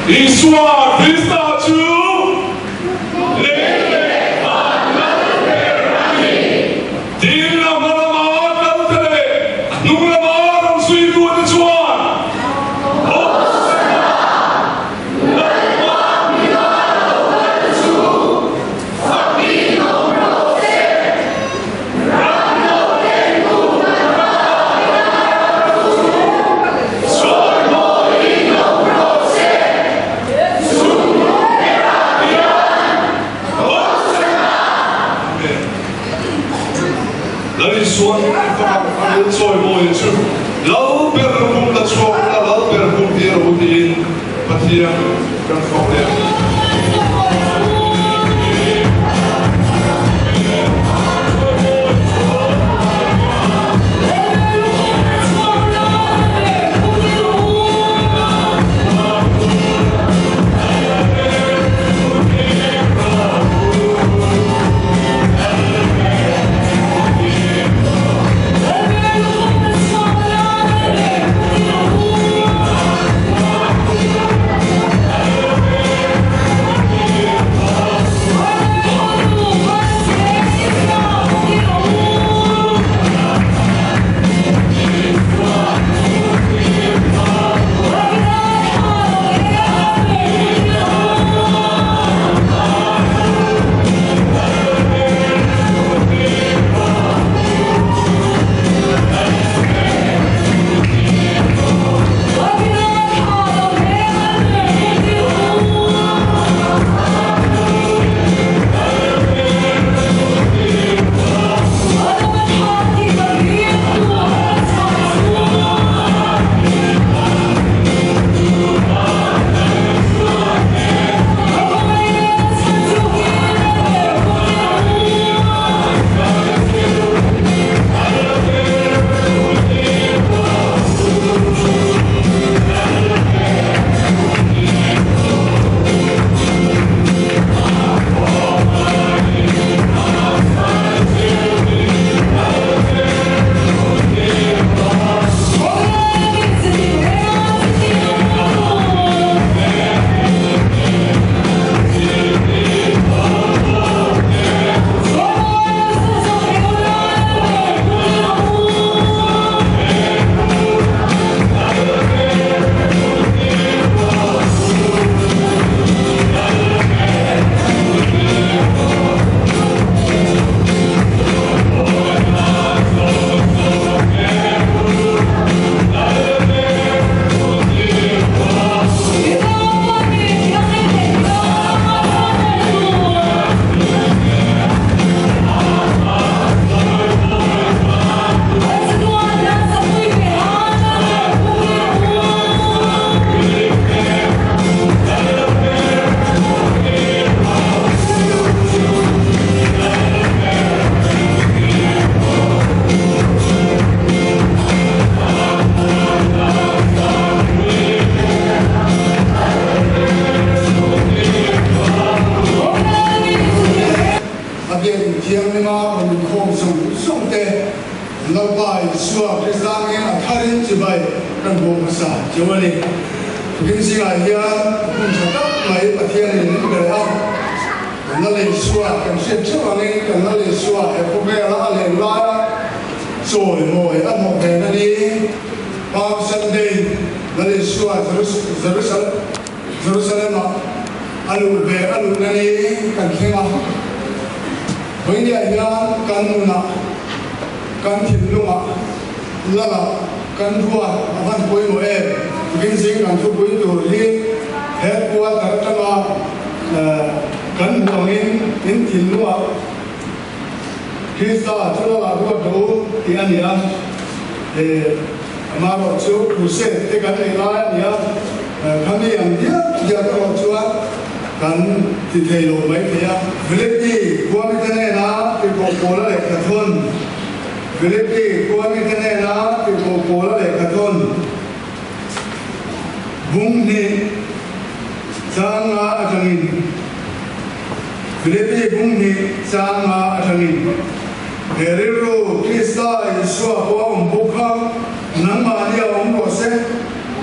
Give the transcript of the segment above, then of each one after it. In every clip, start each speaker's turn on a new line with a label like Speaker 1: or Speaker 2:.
Speaker 1: Isua Krista chu lei leh van lal ber a ni. Tin, a hma lama kalte leh a hnung lama rawn zuitute chuan Hosana, Lalpa hmina lo kal chu fakin awm rawh se, ram lo thlengtu kan Pa Pathian chu chawimawiin awm rawh se, chungnung berah hian Hosana. Amen. Lal Isuan fak a lel chawimawi chu Lal ber kum la chhuak ula Lal ber kum ti ro tiin Pathian kan fak leh ang.
Speaker 2: A biakinn thianghlima rawn inkhawm zawng zawng te Lalpa Isua Krista angin a tharin chibai kan bawk hmasa cheu a ni. Tukin zingah hian hun tha tak mai Pathianin min pe leh a, kan Lal Isua kan hriat theuh angin kan Lal Isua he khawvela a len laia chawimawi a hnawh ven a ni. Palm Sunday Lal Isua Jerusalem-ah a luh ve a luhna ni kan thleng a. Vawinia hian kan nunah, kan thinlungah, lalah kan ruat a van pawimawh em? Tukin zing kan thupui tur hi headquarter atanga kan hmuh angin in thinlungah Krista chu lalah ruat rawh u tih a ni a. Amaherawh chu crusade te kan nei lai a ni a, khami ang diak diak erawh chuan kan ti thei lo mai thei a. Philippi khuamite hnena tirhkoh Paula lehkha thawn Philippi khuamite hnena tirhkoh Paula lehkha thawn Bung hnih chang nga atangin Philippi bung hnih chang nga atangin He rilru Krista Isua pawh a awm bawk kha nangmahni a awm rawh se.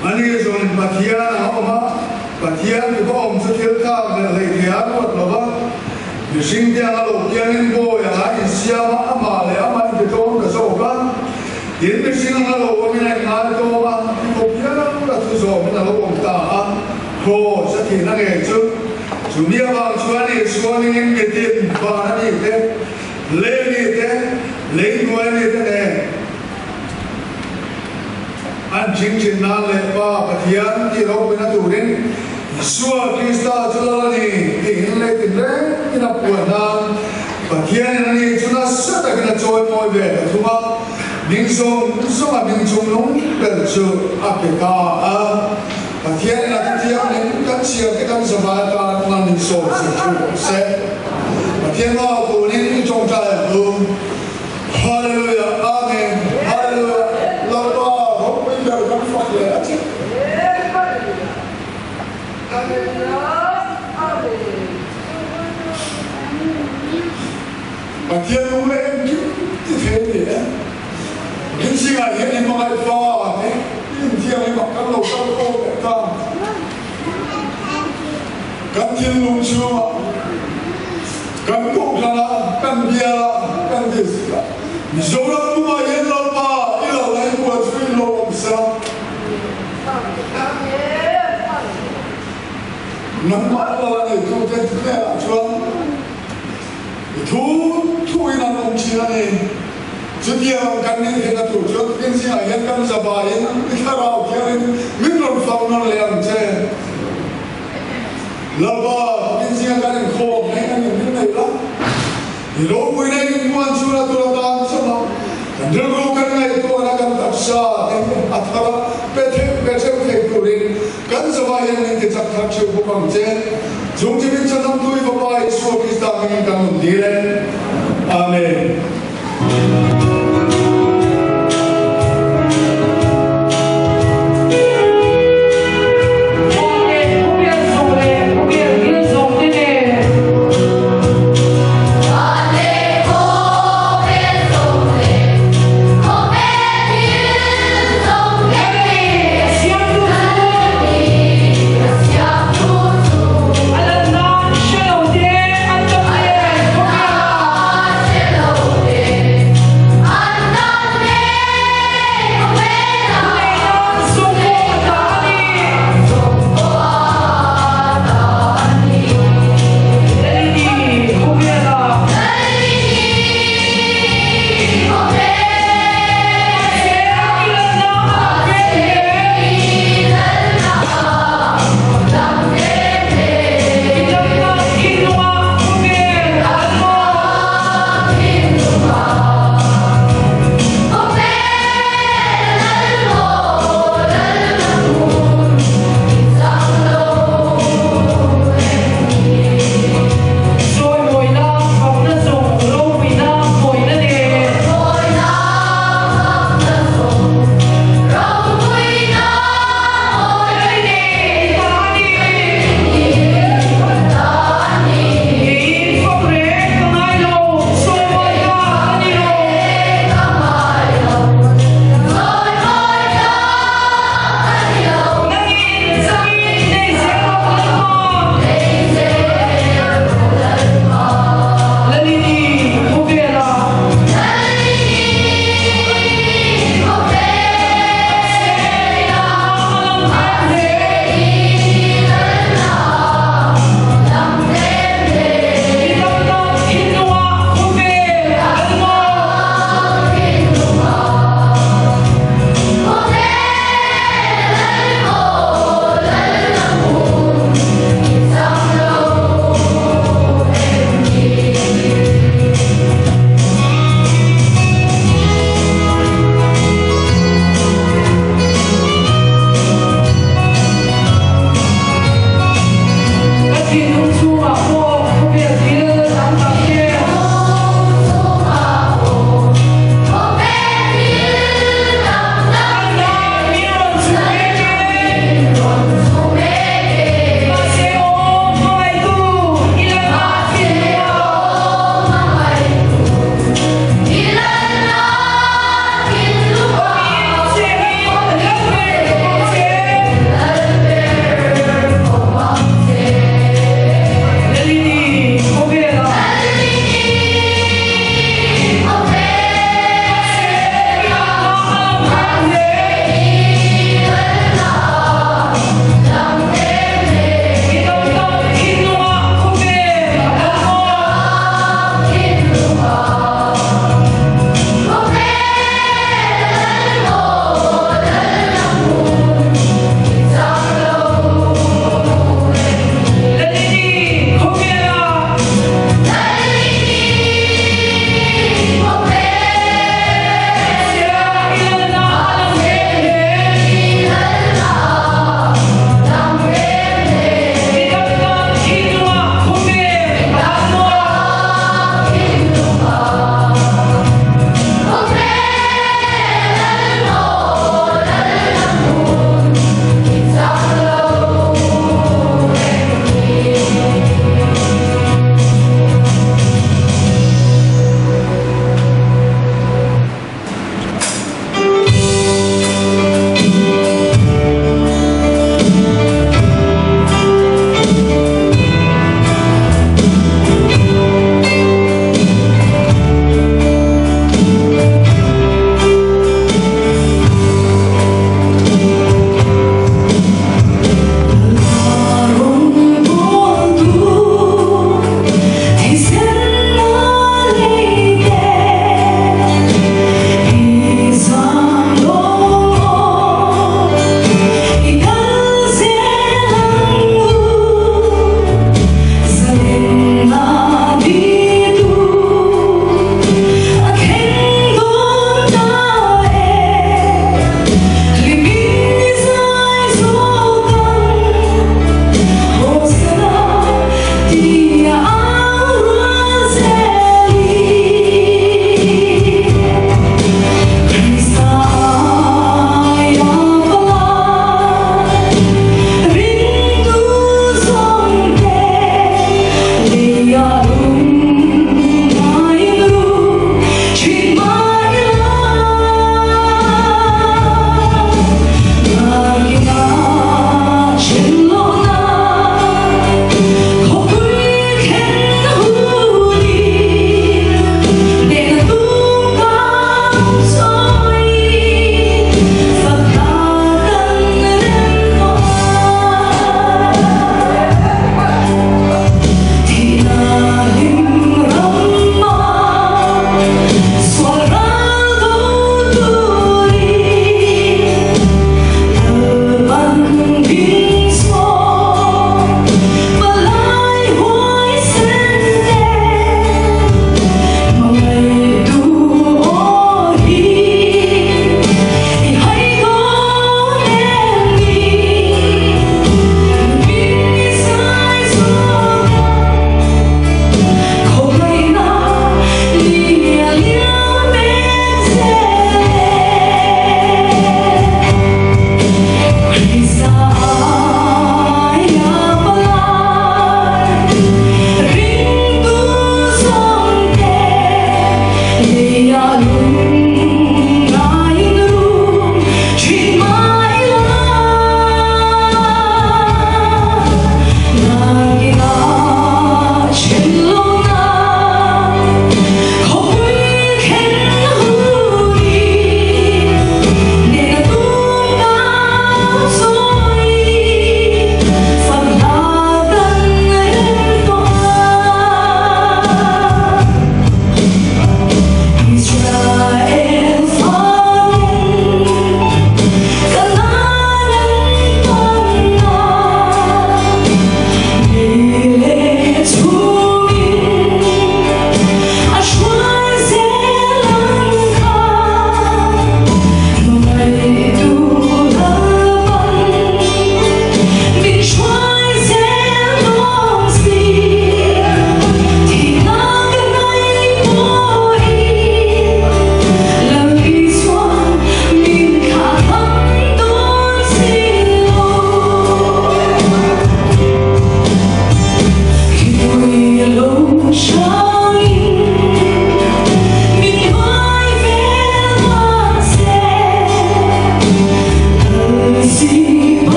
Speaker 2: Ani zawng Pathian a awm a. Pathian mi ka awm chu thil thlak leh hleithei a ruat lo va, mihring te anga lo piangin bawi anga insiam a, amah leh amah intitlawm ta zawk a. Tin, mihring anga lo awmin a inngai tlawm a, thi khawp hial a thu zawmin a lo awm ta a, Kraws a thihna ngei chu. Chumi avang chuan Isua ningin mitin van a ni te, lei a ni te, lei hnuai a ni te nen, An chingchin nan leh Pa Pathian tih ropuina turin Isua Krista chu lal a ni tiin lei tinrengin a puan nan Pathianin a ni chu nasa takin a chawimawi ve ta thung a, hming zawng zawnga hming chungnung ber chu a pe ta a. Pathianin a thuthianghlim kan chhiar te kan zavai atan man min sawm sak thu rawh se. Pathian hma tunin i tawngtai ang u. Hallelujah Amen Hallelujah Lalpa ropui ber kan fak leh a che. Pathian lung leh engkim ti thei a ni e. Min zingah hian i hmangaih fa te i inthianghlim ah kan lo kal aw leh ta. Kan thinlung chhungah Kan kohhran ah, kan bial ah, kan district ah Mizoram pumah hian Lalpa i lo la i buai chu in lo awm se la. Nangmah lal a neitu te hnenah chuan i thu thu in an awm thin a ni. Chutiang kan nih theihna tur chuan tukin zingah hian kan zavaiin i thlarau thiangin min rawn fang nawn leh ang che. Lalpa, tukin zinga kan inkhawm hei kan inhlim nei la, i ropuina inmuan chhuna tur atan chawm a, kan rilru kan ngaihtuahna kan taksa te a thar a, pe theuh pe theuh thei turin kan zavai hian min ti chak thar theuh bawk ang che. Chung chi min chhanamtu i Fapa Isua Krista hmingin kan rawn dil e. Amen.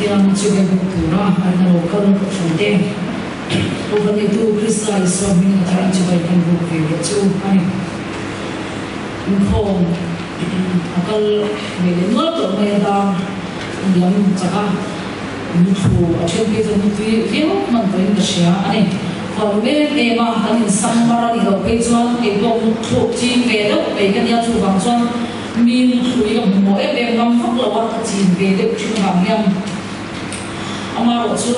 Speaker 3: Pathian chibai buk tura an lo kal kohhran te Kohhran neitu Krista Isua hming a tharin chibai kan buk ve leh chu a ni. Inkhawm a kal ve leh nual tawh mai a dar lam chak a, muthlu a then phei chuan mutui viau hman tawhin ka hria a ni. Khualum em em a kan insambar a nih loh phei chuan keipawh muthluk ching ve deuh mai ka nia chuvang chuan Mi muthlui ka hmu mawh em em ngam vak lo a, ka chin ve deuh thin vang hian amaherawh chu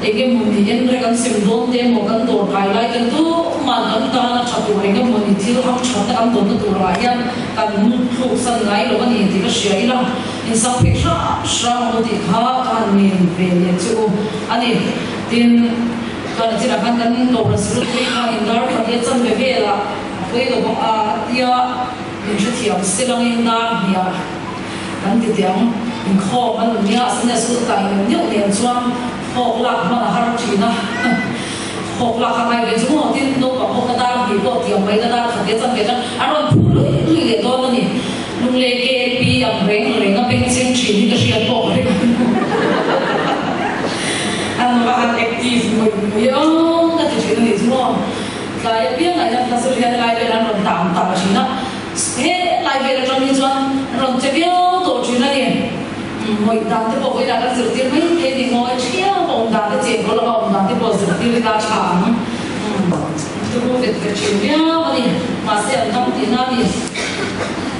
Speaker 3: eng emaw ni en reng an sem dawn te emaw kan dawr kai lai te tuman kan tan a tha tur eng emaw ni thil ham tha te kan dawnna turah hian kan muthluk san ngai lo a ni tih ka hria ila insak phei hrang hrang ang u tih kha ka han ngen ve leh chu a ni. Tin, chuan a chinah khan kan dawr sikul phei khan indar khat leh chanve velah a pawi lo bawk a tia. Min hrethiam silangin dar hniah kan ti teh ang. Inkhawm an nia a Sunday school kai neuh neuh nen chuan thawk lak hman a har thin a. Thawk lak a ngai ve chu maw tin naupang ho ka dar hnih pawh tiang mai ka dar khat leh chan ve chuan a rawn phu lui lui leh dawn a ni. Lunglei KLP ang reng reng a bengchheng thin hi ka hriat pawh ka ring ang. An va han active mui mui ang ka ti thin a nih chu maw. Tlai apiangah hian hla zir hian lai vel an rawn tang tang thin a, he lai vel atang hi chuan an rawn che viau tawh thin a ni. Ngawih dan te pawh vawiinah kan zirtir mai thei a ni, ngawi thiam a awm dan te, chengkawl lama awm dan te pawh zirtir ila tha ang. Turu vet vet thin viau a ni, mahse an dam tihna a ni.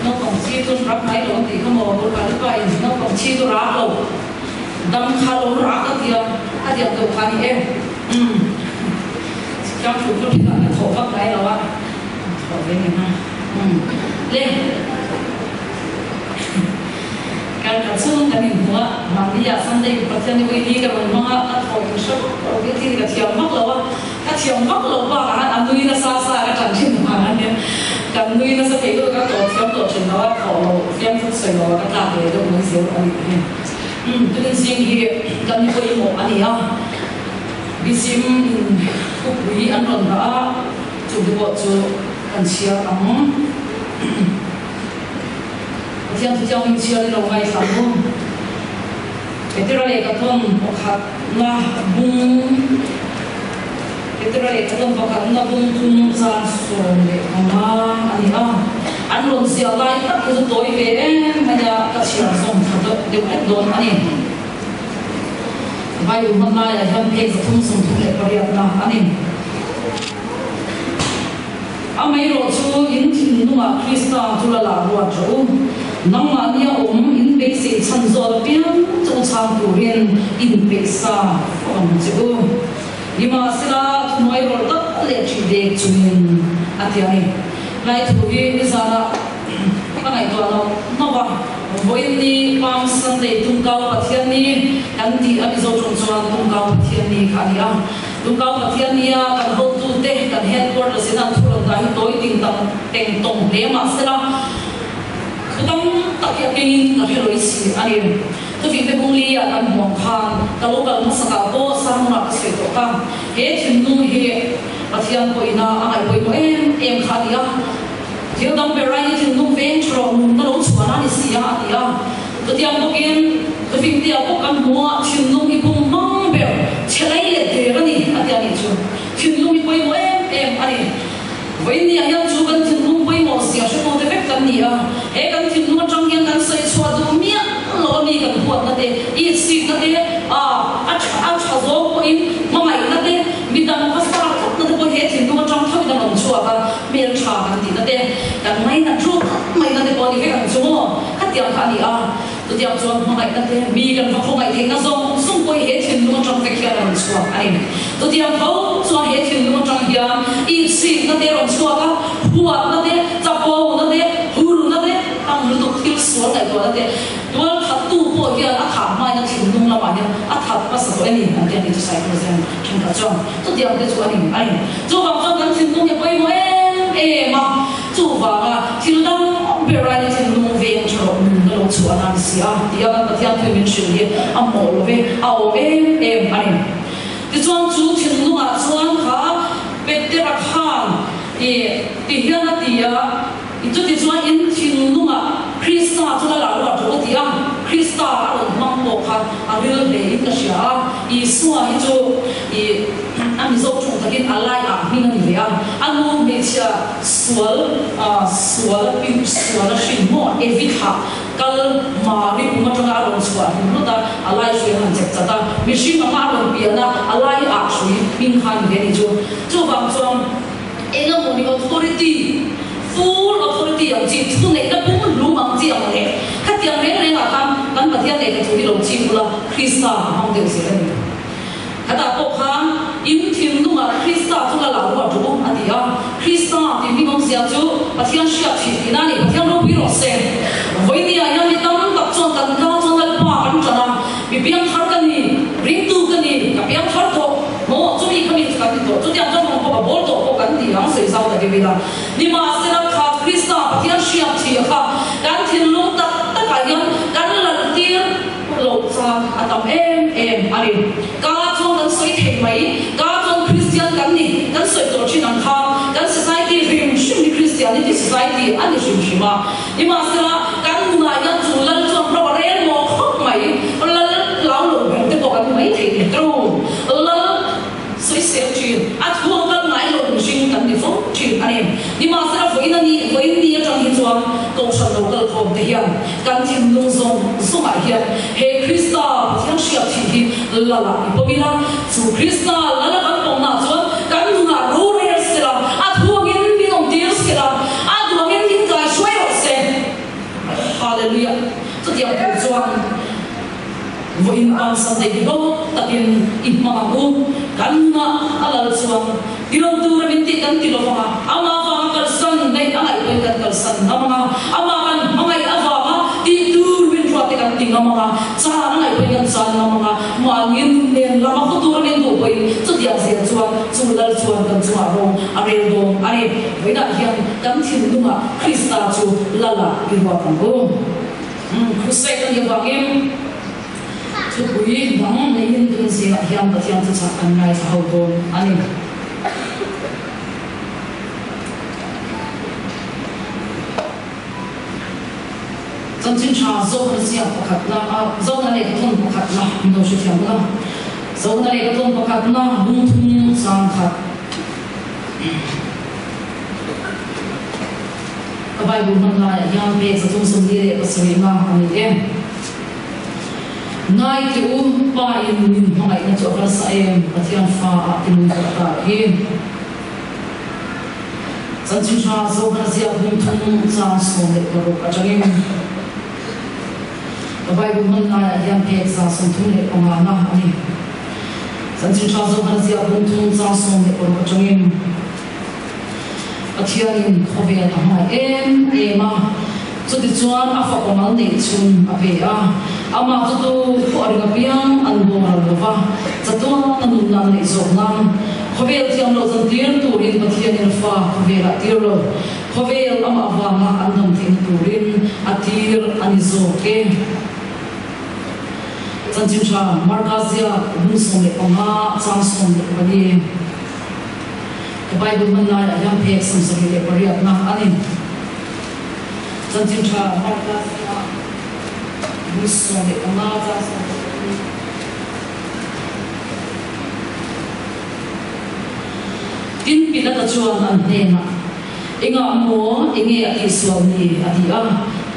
Speaker 3: Naupang thi chu an rak mai lo an tih kha maw, Burkalipa in naupang thi chu rak lo, dam kha lo rak a tia, a diak deuh kha a ni e. Umm Chutiang thu chu ṭhitah ka thawh vak ngai lo a, thawh ve ngem a. Umm le kar khat chhung kan inhmu a, mahni ah Sunday Pathian i ui ni ka rawn hmang a, ka thawh in hre vak lo hi thil ka thiam vak lo a, ka thiam vak lo bakah khan a nui nasa sa ka ṭan ṭhin vang a nia, kan nui nasa thei lutuk a, ka thawh thiam tawh ṭhin lo a, thawh lo fiamthut sawi lo a ka tlak leh deuh mai zel a nih hi. Umm tunin zing hi kan ni pawimawh a ni a. Bisim in khawpui an rawn dah a, chumi pawh chu kan chhiar ang. Pathian thutiang min chhiar i lo ngaithla ang u. Petera lehkhathawn pakhatna bung Petera lehkhathawn pakhatna bung thum zan 15 a ni a. An rawn ziah lai tak hi chu tawi ve em mai a, ka chhiar zawm tha deuh hlek dawn a ni. Bible hman laiah hian phek 338 na a ni. Amaherawh chu in thinlungah Krista chu la lah ruat rawh u. Nangmahnia awm in beisei chhan zawt apiang chu u chhang turin inpeih sa fawk ang che u. Nimahsela thuhnuai rawlh tak leh ṭih dek chungin a ti a ni. Lai thu hi nizanah ka ngaihtuah loh hnawh a. Vawiin ni Palm Sunday Tumkau Pathian ni kan tih a Mizo tawng chuan Tumkau Pathian ni kha a ni a. Tumkau Pathian nia kan hotute kan headquarters in an thu rawn dah hi tawi ting tam teng tawng hle mah sela thu tam tak hi a kengin ka hre lawih si a ni. Chutih te bungli ah kan hmuh ang khan ka lo kal hmasakah pawh sermon ah ka sawi tawh kha. He thinlung hi Pathian pawhina a ngaihpawimawh em em kha a ni a. Thil dang ber aiin i thinlung veng tha rawh, nunna lo chhuan a ni si a, a ti a. Chutiang bawkin Tufintia pawh kan hmu a, thinlung i bung hmang ber che lei let der a ni, a ti a nih chu. Thinlung i pawimawh em em a ni. Vawiinniah hian chu kan thinlung pawimawh zia hretute vek kan ni a, he kan thinlung atang hian kan sawi chhuah duh miah lo a mi kan huatna te, itsikna te, a a tha zawng pawhin hmangaihna te, midang va sar tlatna te pawh he thinlung atang tho in a rawn chhuak a. Hmel tha kan tihna te, kan ngaina ṭul tlat maina te pawh a ni vek ang chu maw? Khatiang kha a ni a, chutiang chuan hmangaihna te, mi kan va khawngaih theihna zawng zawng pawh hi he thinlung aṭang vek hian a rawn chhuak a ni. Chutiang tho chuan he thinlung aṭang hian itsikna te a rawn chhuak a, huatna te, chapona te, hurna te, ang lutuk thil sual ngaihtuahna te, tual thattu pawh hian a thah hmain a thinlung lamah hian a that hmasa tawh em ni an ti a ni chu Psychology ṭhenkhat chuan. Chutiang te chu a ni a ni. Chuvang chuan kan thinlung hi a pawimawh em em a, chuvanga thil dang ber aia thinlung veng tha rawh nunna lo chhuah nan si a ti a kan Pathian thu min hrilh hi a mawh lo ve, a awm em em a ni. Tichuan chu thinlungah chuan kha Petera khan i ti hian a ti a, i chuti chuan in thinlungah Krista chu la lah ruat rawh u ti a, Krista a rawn hmang. pawh kha a ril hle in ka hria a, Isua hi chu ih a Mizo ṭawng takin a lai ah hming a ni ve a, a nu hmeichhia sual sual a piu sual a hrin maw Evi thlah kal Mari kum aṭanga a rawn chhuah hlim lut a, a lai hrui a han chep chat a, mihring anga a rawn pian a, a lai ah hrui hming kha a ni ve a ni chu. Chuvang chuan eng emaw ni authority, full authority ang chi, thuneihna pumhlum ang chi ang leh khatiang reng rengah khan kan Pathian lehkha thu hi lo chik ula, Krista a hmang deuh zel a ni. Khatah pawh khan in thinlungah Krista chu la lau ruah ṭu a ti a. Krista tih hming awmzia chu Pathian hriat thih tihna a ni. Pathian ropui rawh se. Vawinia hian mi tam tak chuan kan ka chuan Lalpa kan ṭan a, mi piangthar ka ni, ringtu ka ni, ka piangthar tawh maw, chumi kha mi chu kan ti tawh. Chutiang chuan rawn pawh a bawl tawh pawh kan ti ang, sawi zau ta deuh ila. Nimahsela kha Krista Pathian hriat thih kha kan thinlung tak takah hian kan laltir loh chang a tam em em a ni. Ka chuan kan sawi thei mai, ka chuan Kristian kan ni, kan sawi tawh thin ang kha, kan society hrim hrim hi Christianity society a ni hrim hrim a. Nimahsela kan nunah hian chu lal chuan ro a rel maw khawp mai, lal hlau lo ber te pawh kan ni mai thei ni. True, lal. Sawisel thin, a thuang kal ngai lo mihring kan ni fo thin a ni. Nimahsela vawiin a nih, vawiin ni atang hi chuan Kohhran lo kal khawm te hian kan thinlung zawng zawngah hian he Krista Pathian hriat thih hi Lala i pawm ila, chu Krista Lala kan pawmna chuan kan nunah rorel sela, a thuangin min awmtir sela, a duangin min kai hruai rawh se. Hallelujah! Chutiang tur chuan. Vawiin Palm Sunday hi hlawk takin i hmang ang u. Kan nunah a lal chuan ti lo tura min tih kan ti lo vang a, amah vanga kalsan neih a ngaih pawhin kan kalsan ngam ang a, amah kan hmangaih avanga tih tur min ruat te kan ti ngam ang a, chan a ngaih pawhin kan chan ngam ang a, mahni nun nen lama khaw tura min duh pawhin chutiang zel chuan chu lal chuan kan chungah rawng a rel dawn a ni. Vawiinah hian kan thinlungah Krista chu Lala i ruat ang u. Crusade a nih avangin thupui dang neiin tun zingah hian Pathian thuchah kan ngaithla ho dawn a ni. Chanchin tha Zohna ziak pakhatna a Zohna lehkhathawn pakhatna min lo hrethiam bawk a. Zohna lehkhathawn pakhatna lungthum changkhat. Ka Bible hman laiah hian pek 347 na a ni e. Ngai teh u, Pa in min hmangaihna chu a va nasa em, Pathian fa ah ti min zawh ta hi. Chanchin tha Zohana ziak hmun thum chang 16 atangin ka Bible hman laiah hian pek 35 na a ni. Chanchin tha Zohana ziak hmun thum chang 16 atangin. Pathianin khawvel a hmangaih em em a, chutichuan a fapa mal neih chhun a pe a. Amah chu tu pawh a ring apiang an boral lo va, chatuan a nunna an neih zawk nan. Khawvel thiam loh zan tir turin Pathianin a fa khawvelah tir lo. Khawvel amah avanga an dam theihna turin a tir a ni zawk e. Chanchin tha Marka ziak 15 chang 14. Ka Bible hman laiah hian phek 78 na a ni. Chanchin tha Marka zingah bul 15 chang 14. Tin, Pilata chuan an hnenah, Engah maw, enge a tihsual ni? a ti a.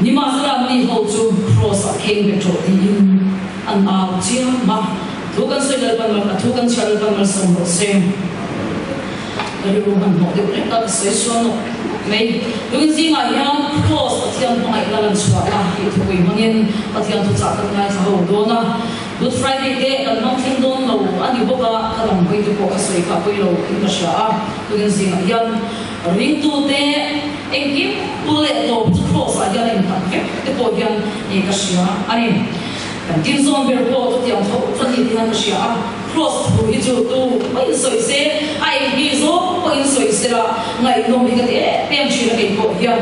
Speaker 3: Nimahsela anni ho chu Kraws-ah kheng bet rawh tiin an au chiam a. Thu kan sawi Lalpan mal, a thu kan chhiar Lalpan malsawm rawh se. Ka rilru hmanhmawh deuh reng a, ka sawi sual nawk nawk mai. Tun zingah hian Kraws Pathian hmangaihna lan chhuahna tih thupui hmangin Pathian thuchah kan ngaithla ho dawn a. Good Friday te kan hmang thleng dawn lo a ni bawk a, ka dang hawi te pawh ka sawi kha pawi lo in ka hria a. Tun zingah hian ringtute engkim bul leh tawp chu Kraws ah hian a innghat vek te pawh hian ka hria a ni. Kan tin zawn ber pawh chutiang tho chu a ni tih hian ka hria a, Kraws thu hi chu tu pawhin sawi se, a enghi zawng pawhin sawi se la, ngaihnawm hi ka ti em em thin a kei pawh hian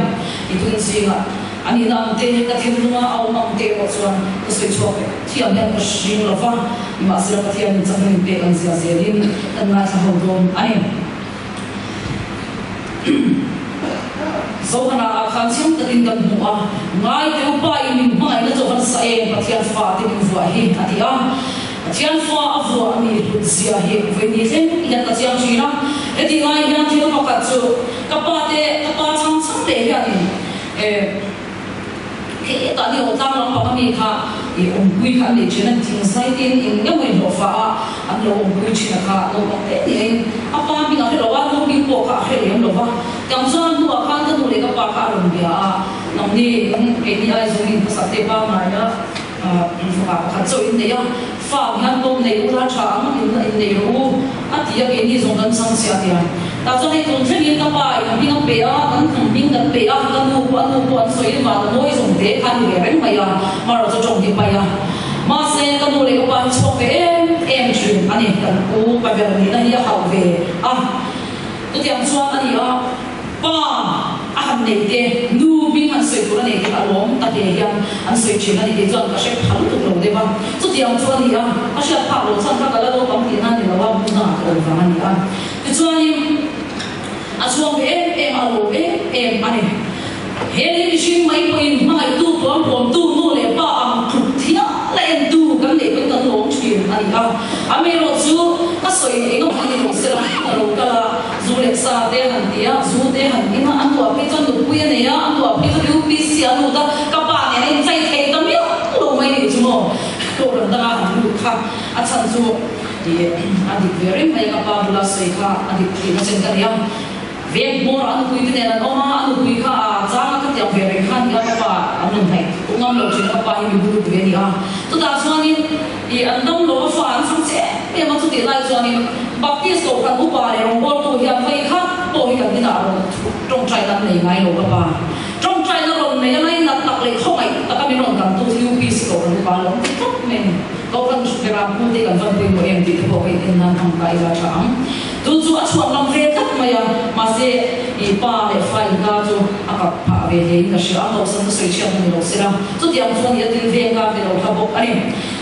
Speaker 3: i tun zingah a nihna ang te, ka thinlunga a awm ang te erawh chuan ka sawi chhuak leh thiam hian ka hring lo va, nimahsela Pathianin chakna min pek ang zia zelin kan ngaithla ho dawn a ni. Zohana ah khan chiang takin kan hmu a, ngai te upa in min hmangaihna chu van sa em Pathian fa te min vuah hi a ti a. Pathian fa a vuah a nih hlut zia hi vawi ni thleng hian ka chiang thin a. Heti lai hian thil pakhat chu ka pa te ka pa chhang chhang leh hianin eh Hetah ni aw tlang lampang ami kha i awmpui kha an nei thin a, thing zai te in eng emaw in hlawhfa a an lo awmpui thin a kha naupang te ni aiin a pa hming a hre lo a, nu hming pawh kha a hre lem lo va. Tiang chuan hnuah khan ka nu leh ka pa kha a rawn bia a, nangni in keini ai zawng in hmasak te pangngai a fapa pakhat chauh in nei a, fa ang hian pawm nei ula tha ang in in nei rawh u a ti a, keini zawng kan chhang chhiah a ti a. Tah chuan hei tun thlengin ka pa in a hming a pe a, kan hnam hming kan pe a, ka nu pawh a nu pawh an sawi van a mawi zawng te kha a ni ve reng mai a, marawh chu tawng hi pai a. Mahse ka nu leh ka pa hi chhuak ve em em thin a ni, kan pu pa ber nihna hi a hauh ve a. Chutiang chuan a ni a, pa a han nei te, nu hming han sawi tur a nei te kha a lawm ta hle hian an sawi thin a ni tih chuan ka hre pha lutuk lo deuh a. Chutiang chu a ni a, ka hriat phak loh chuan kha ka la naupang tihna a ni lo a, hmun dangah ka awm vang a ni a. Tichuanin a chhuang ve em em a, a lawm em em a ni. He lei mihring mai pawhin hmangaihtu, tuampuamtu, nu leh pa ang tluk thiam la entu kan neih pawn kan lawm thin a ni a. Amaherawh chu ka sawi eng emaw ni lo sela ka lo kal a, zu leh sa te han ti a, zu te han in a, a hnuah phei chuan nupui a nei a, a hnuah phei chuan UPC a lut a, ka pa nen a inchai thei ta miah lo mai ni chu maw Kohhran danga han lut kha a chhan chu ih a dik ve reng mai a, ka pa bula sawi kha a dik tihna chen ka ni a. Veng hmawr a nupui te nen an awm a, a nupui kha a chang a ka tiang ve reng kha a ni a, ka pa an rawn hnaih u ngam lo thin a, ka pa hi mi bul ve a ni a. Chutah chuanin ih an dam lo a fa an chhang che em em a, chutih lai chuanin Baptist kohhran upa leh rawngbawltu hian vawi khat pawh hi kan inah rawn tawngtaina an nei ngai lo ka pa. Tawngtaina rawn nei a lainat tak leh khawngaih taka min rawn kan tu hi UPC kohhran upa an lo ti tlat mai a ni. Kohhran hrera hmute kan van pawimawh em tih te pawh ka in en nan hmang ta ila tha ang. Chu chu a chhuak lam ve tlat mai a, mahse i pa leh fa inkar chu a kap phah ve hle in ka hria a, Kohsan ka sawi chhiat na ni lo sela, chutiang chu a ni a tin veng kar ni lo hla bawk a ni.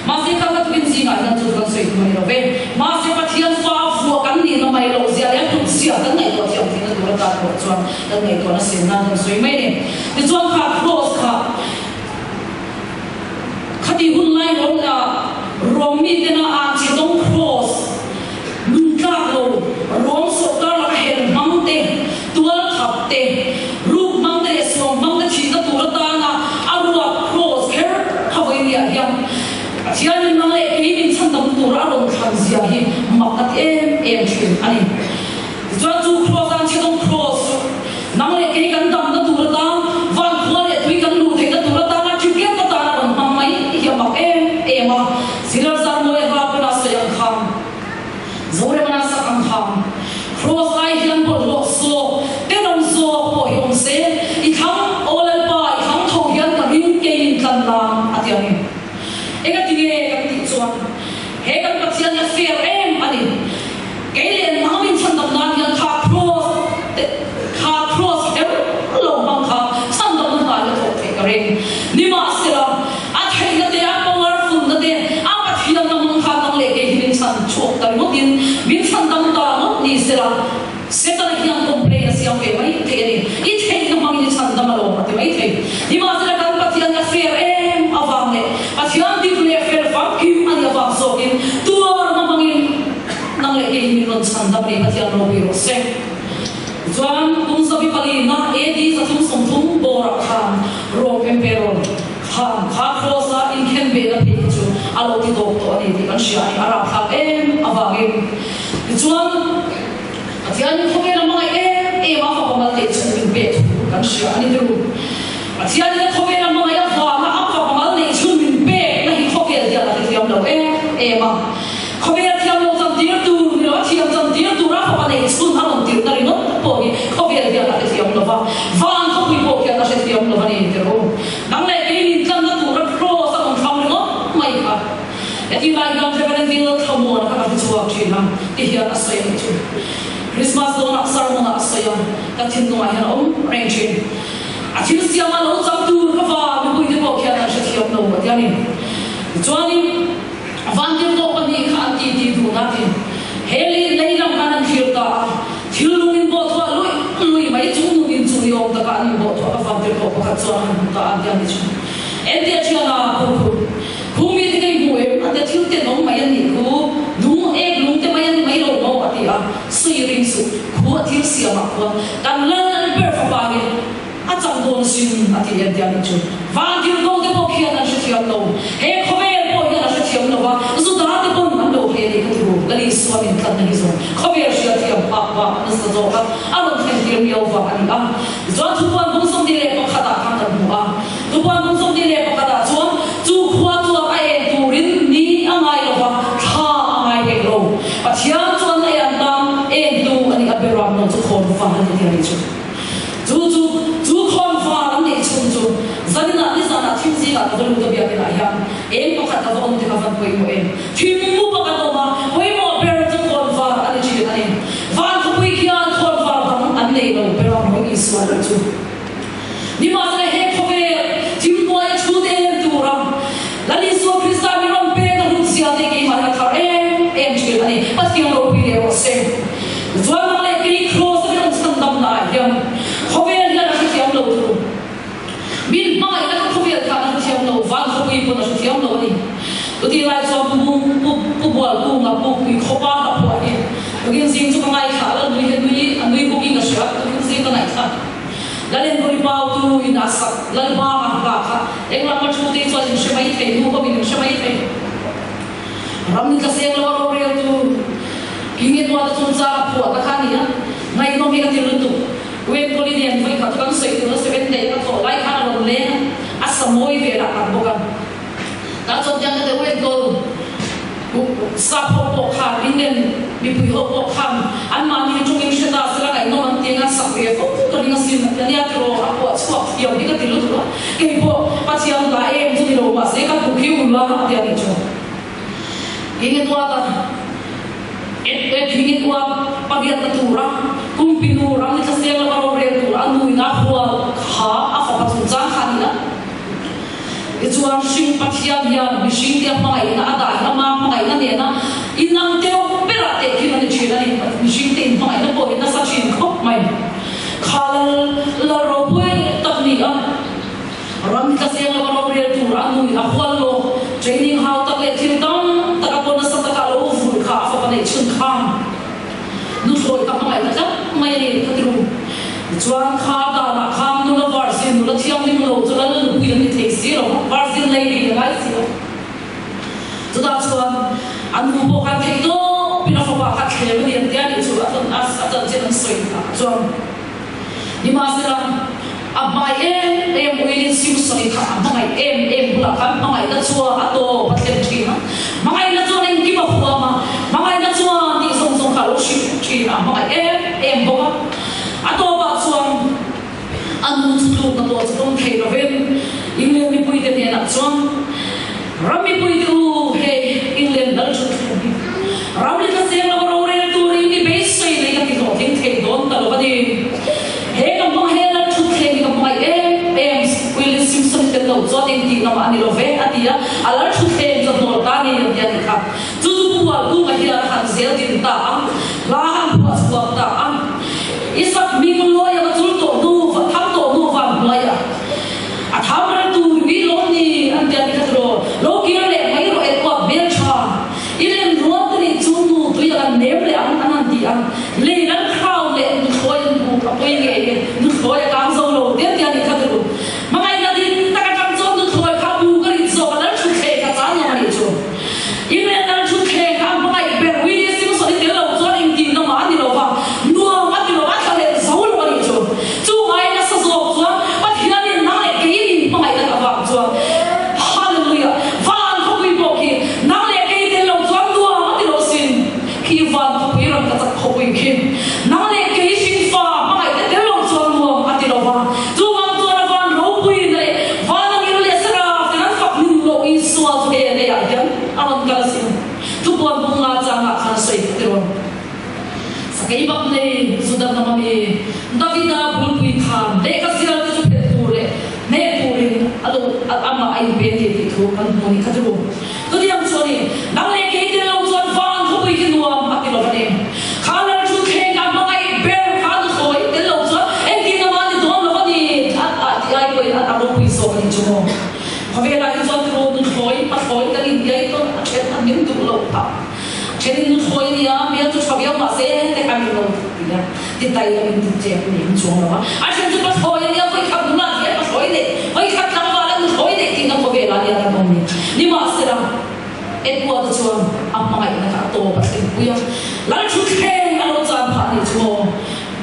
Speaker 3: Mahse kha ka tukin zingah hian chu chu kan sawi tum a ni lo ve. Mahse Pathian fa vuah kan nihna mai loh zia leh a hlut zia kan ngaihtuah thiam theihna tur atan erawh chuan kan ngaihtuahna sen nan kan sawi mai a ni. Tichuan kha cross kha Khati hun lai rawng ah ruang mi tena aan chhe dawng cross nun tlak lo ruang sawrkar laka hel hmang te, tual thap te, ruk hmang te leh suam hmang te thihna tur atana a ruat cross kher kha vawinia hian Pathianin nang leh kei min chhandam tura a rawn thlan zia hi mak a ti em em thin a ni. Tichuan chu cross an chhe dawng cross chu nang leh kei kan damna tur atan, van khua leh tui kan luh theihna tur atana ticket atana rawn hmang mai hi a mak em em a. Silar Zarmawi a hla pawn a sawi ang khan, Zoremana sak ang khan, cross ai hian bawlhhlawh zawk, tenawm zawk pawh hi awm se, i thlang aw Lalpa, i thlang tho hian ka ring kei min tlan nan a ti ang e. Engatinge kan tih chuan he kan Pathian hi a fair em a ni. Kei leh nang min chhandam nan hian kha cross te kha cross kher lo hmang kha chhandamna hna hi a thawk theih ka ring. Nimahsela, a theihna te, a powerful na te, a Pathian na hmang kha nang leh kei hi min chhan chhuak ta ringawtin min chhandam ta ngawt ni sela, Setana hian complain a siam ve mai thei a ni. I theihna hmangin i chhandam alawm a ti mai thei. Nimahsela kan Pathian a fair em avang leh Pathian dik leh fel famkim a nih avang zawkin tuarna hmangin Nang leh kei hi min rawn chhan dam ni Pathian ropui rawh se. Tichuan kum zabi palina AD 330 bawrah khan Rome Emperor khan kha cross a inkhen behna phei kha chu a lo ti tawp tawh a ni tih kan hria a ni, a rapthlak em avangin. Tichuan Pathianin khawvel a hmangaih em em a fapa mal neih chhun min pek thu kan hria a ni tirh. Pathianin a khawvel a hmangaih avanga a fapa mal neih chhun min pekna hi khawvel hian a hrethiam lo em em a. Khawvel thiam lo chantir tur ni lo a thiam chantir tura fapa neih chhun a rawn tirhna ringawt pawh hi khawvel hian a hrethiam lo va, van khawpui pawh hian a hrethiam lo a ni tirh u. Nang leh kei min tlanna tura cross a rawn thlang ringawt mai kha. Heti lai hian Reverend Bill Thlamuana kha ka hre chhuak thin a, ti hian a sawi a nih chu. Christmas dawnah sermon ah a sawi a, ka thinlungah hian a awm reng thin. A thil siama lo chang tur kha va mipuite pawh khian an hrethiam lo a ti a ni. Tichuanin. Vantirhkoh pahnih kha an titi dun a tin he lei lei lam khan an thlir ta a, thil lungin pawh thuah luih luih mai chung nungin chu ni awm taka. an inbawh thuah ka vantirhkoh pakhat chuan a han hmu ta a, an ti a ni chu. Entia thiana khu khu khu mi te ka i hmu em? A ti a, thil tenawm mai a nih khu, lung ek lung te mai a ni mai lo maw? a ti a, sawi ring suh, khu a thil siamah khuan kan lal ber fapa hi a chak dawn sin a ti entia nih chu. Vantirhkoh te pawh khian an hrethiam lo, he khawvel pawh hian a hrethiam lo a, Juda te pawn an lo he a nih ka ti ru, Lal Isua min tlatna hi zawng khawvel hriathiam phak bak nasa zawk a, a rawn thlen tir miau vang a ni a. Tichuan Thupuan bung 21 ah khan kan hmu a, Thupuan bung 21 ah chuan chu khua chuan a en turin ni a ngai lo va, thla a ngai hek lo. Pathian chuan a en tan entu a nih a beram lo chu khawn fa a ni ti a nih chu. Chu chu chu khawn fa an neih chhung chu zaninah nizanah thim zingah ka va lut a biakinah hian eng pakhat ka va awm te ka van pawimawh em? Thim mu pakhat awm a, pawimawh ber chu khawn var a ni thin a ni. Van khawpui khian khawn var dang an nei lo beram ho Isua lo chu. Nimahsela he khawvel thim hnuaia thu te em tura Lal Isua Krista mi rawn pek a hlut zia te keimah hi a thar em em thin a ni. Pathian ropui leh rawh se. Tichuan nang leh kei Kraws a mi rawn chhan damna ah hian khawvel hian a hrethiam lo thu. Min hmangaihna kha khawvel khan a hrethiam lo, van khawpui pawn a hrethiam lo a ni. Chutih lai chuan Pu Pu Pu Bualkunga Pu Pui khawpa hla phuah hi tukin zing chu ka ngaithla a, Lalnui hi a nui a nui bawkin ka hria, tukin zing ka ngaithla. Lalengkawi pau tu in a sak Lalbanga hla kha englam a thu te chuan in hre mai thei, nu ho in in hre mai thei. Ram ni tlaseng lo a rorel tu King Edward a chungchang a phuah ta kha a ni a, ngaihnawm hi ka ti lutuk. Uenkawli nen vawi khat chu kan sawi tur a seven day ka thawh lai khan a rawn leng a, a sa mawi ve lah tak bawk a. Tah chuan tiang ka ti Uenkawl sap ho pawh khan England mipui ho pawh khan anmahni tawngin hre ta sela ngaihnawm an ti anga sak ve fo ka ring asin a ti a nia tiraw a phuah chhuak thiam hi ka ti lutuk a, kei pawh Pathian ta em chu ni lo mahse ka hnuk hi ul a a ti a nih chu. Eng e tuat a? Eng e tuat pariatna tura Kumpinu ram ni thlaseng lama rorel tura a nuin a hual kha a fapa chungchang kha a ni a. Tichuan hring Pathian hian mihringte a hmangaihna a dah hi ama hmangaihna nena inang deuh berah tehkhin a ni thin a ni. Mihringte inhmangaihna pawh hi nasa thin khawp mai. Kha lal lal ropui tak ni a. Ram tlaseng lama rorel tur a nui a hual lo. Training hau tak leh thil tam tak a pawn nasa taka a lo vulh kha a fapa neih chhun khan nuthlawi ka hmangaih ta tlat mai a ni ka ti ru. Tichuan kha danah khan nula virgin nula thianghlim lo chu lal nupui an ni thei si lo va, virgin lady a ngai si lo. Chutah chuan a nu pawh khan theih tawpin a fapa kha thlem a ni an tia nih chu a chanchin an sawi ah chuan. Nimahsela, a hmai em em uilin Simpson-i kha a hmangaih em em bulah khan hmangaihna chuan a tawp a thlen thin a. Hmangaihna chuan engkim a huam a, hmangaihna chuan tih zawng zawng kha a lo hrilh thin a, a hmangaih em em bawk a. A tawpah chuan a nu chu tlukna pawh chu pawm thei lovin England mipuite hnenah chuan, Ram mipuite u, hei England lal thut thleng hi ram li tlaseng lova rorel turin i beisei nei ka ti hlawhtling thei dawn ta lo a ni. He ka hmang he lal thut thleng hi ka hmangaih em em, Willie Simpson i tel lo chuan engtih namah a ni lo ve a ti a, a lal thut thleng chu a hnawl ta a ni an ti a nih kha. Chu chu Pu Hualkunga hian a han zel din ta a, hla a han phuah chhuak ta a, Isak hming lawi anga chul tawh hnu, tham tawh hnu van hnuaiah A thau rel tur mi lo ni an ti a ni kha tiraw? Lo kir leh mai rawh et uap hmel tha. I lem rual te nih chu nu tui a kan nem leh ang an han ti a. Lei ral crown leh nuthlawi an buk a pawi ngei e, nuthlawi a kang zo lo te an ti a ni kha tiraw? Hmangaihna dik tak atang chuan nuthlawi kha buk a rit zawk a lal thutthleng kha chan lo a nih chu. I len lal thutthleng kha hmangaih ber Willie Simpson i tel lo chuan engtin na mah a ni lo va, nuam a ti lo va, thla leh zo lo a nih chu. Chu ngai nasa zawk chuan Pathianin nang leh kei min hmangaih tak avang chuan Hallelujah! Van khawpui pawh khi nang leh kei tel lo chuan nuam a ti lo sin. Khi van khawpui rawn ka chak khawpui khi nang leh kei hringfa hmangaih te tel lo chuan nuam a ti lo va. Chuvang chuan a van ropui na leh van a ngil leh saraf ten an fak hnu loh Isua chu he leiah hian a rawn kal asin. Thupuan bunga changah khan sawi ka ti rawn. Sakei bak nei Juda hnam ami Davida bulpui khan lehkha zial te chu phelh tur leh hneh turin a lo amah a inpe a ni tih thu kan hmu a nih kha chu. Chutiang chu a ni, nang leh kei tel lo chuan van khawpui khi nuam a ti lo a ni. Kha lal chu thleng a hmangaih ber kha nuthlawi tel lo chuan engtin a mah ni dawn lo a ni. Khawvelah hi chuan tiraw nuthlawi pathlawi kan inbiai tawn a then a min duh loh phah. A thenin nuthlawi a nia, hmel chu tha viau mahse te khan min lo duh ti a, ti tai lo in ti chek ni an chuang lo a. A then chu pathlawi a nia, vawikhat nula ti a pathlawi neih, vawikhat tlangval a nuthlawi neih tihna khawvelah nia kan awm ni. Nimahsela, Edward-a chuan a hmangaihna kha a tawp a thlengpui a, Lalthutthleng a lo chan phah nih chu maw?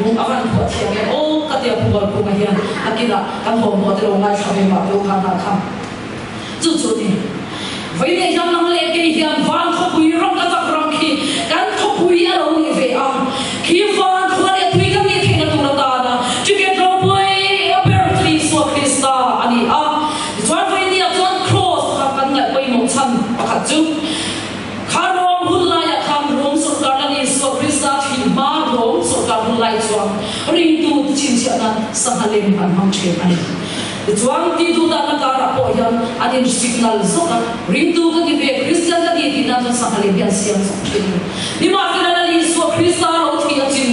Speaker 3: Lung a van phuah thiam em aw ka tia Pu Valkunga hian a kinah kan hawmhnaw te lo ngaithla ve mah teu kha hna kha chu chu ni. Vawiin hian nang leh kei hian van khawpui ram ka chak ram khi kan khawpui a lo nih ve a, khi van khua leh tui kan nih theihna tur atana ticket ropui ber chu Isua Krista a ni a. Tichuan vawiin chuan Kraws kha kan ngaih pawimawh chhan pakhat chu Kha Rom hun laiah khan Rom sawrkar lan Isua Krista thih hma Rom sawrkar hun lai chuan ringtu ti chhinchhiah nan sangha lem an hmang thin a ni. Tichuan ti duh danna karah pawh hian an in signal zawk a, ringtu ka ni ve, Kristian ka ni tih nan chuan sangha lem hi an siam zawk thin a ni. Nimahsela Lal Isua Krista lo thih a chin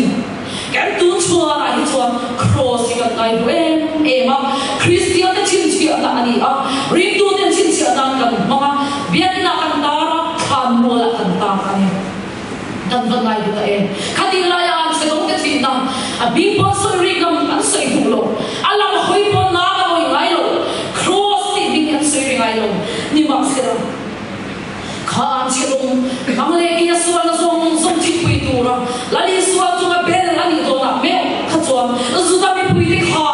Speaker 3: kan tun chhuanah hi chuan Kraws hi kan ngai duh em em a, Kristian te chhinchhiahna a ni a, ringtu ten chhinchhiah nan kan hmang a, biakna kan tar a, thlan mualah kan tar a ni. Kan va ngai duh ta em? Khatih laia an chhe dawng te thihna, a bing pawn sawi ri ngam an sawi duh lo, a lam hawi pawn nang a nawi ngai lo, Kraws tih hming hi an sawi ri ngai lo, nimahsela, Kha an chhe lung, nang leh kei a sualna zawng zawng thingpui tura Lal Isua chunga bel a nih dawnah meuh kha chuan Juda mipuite kha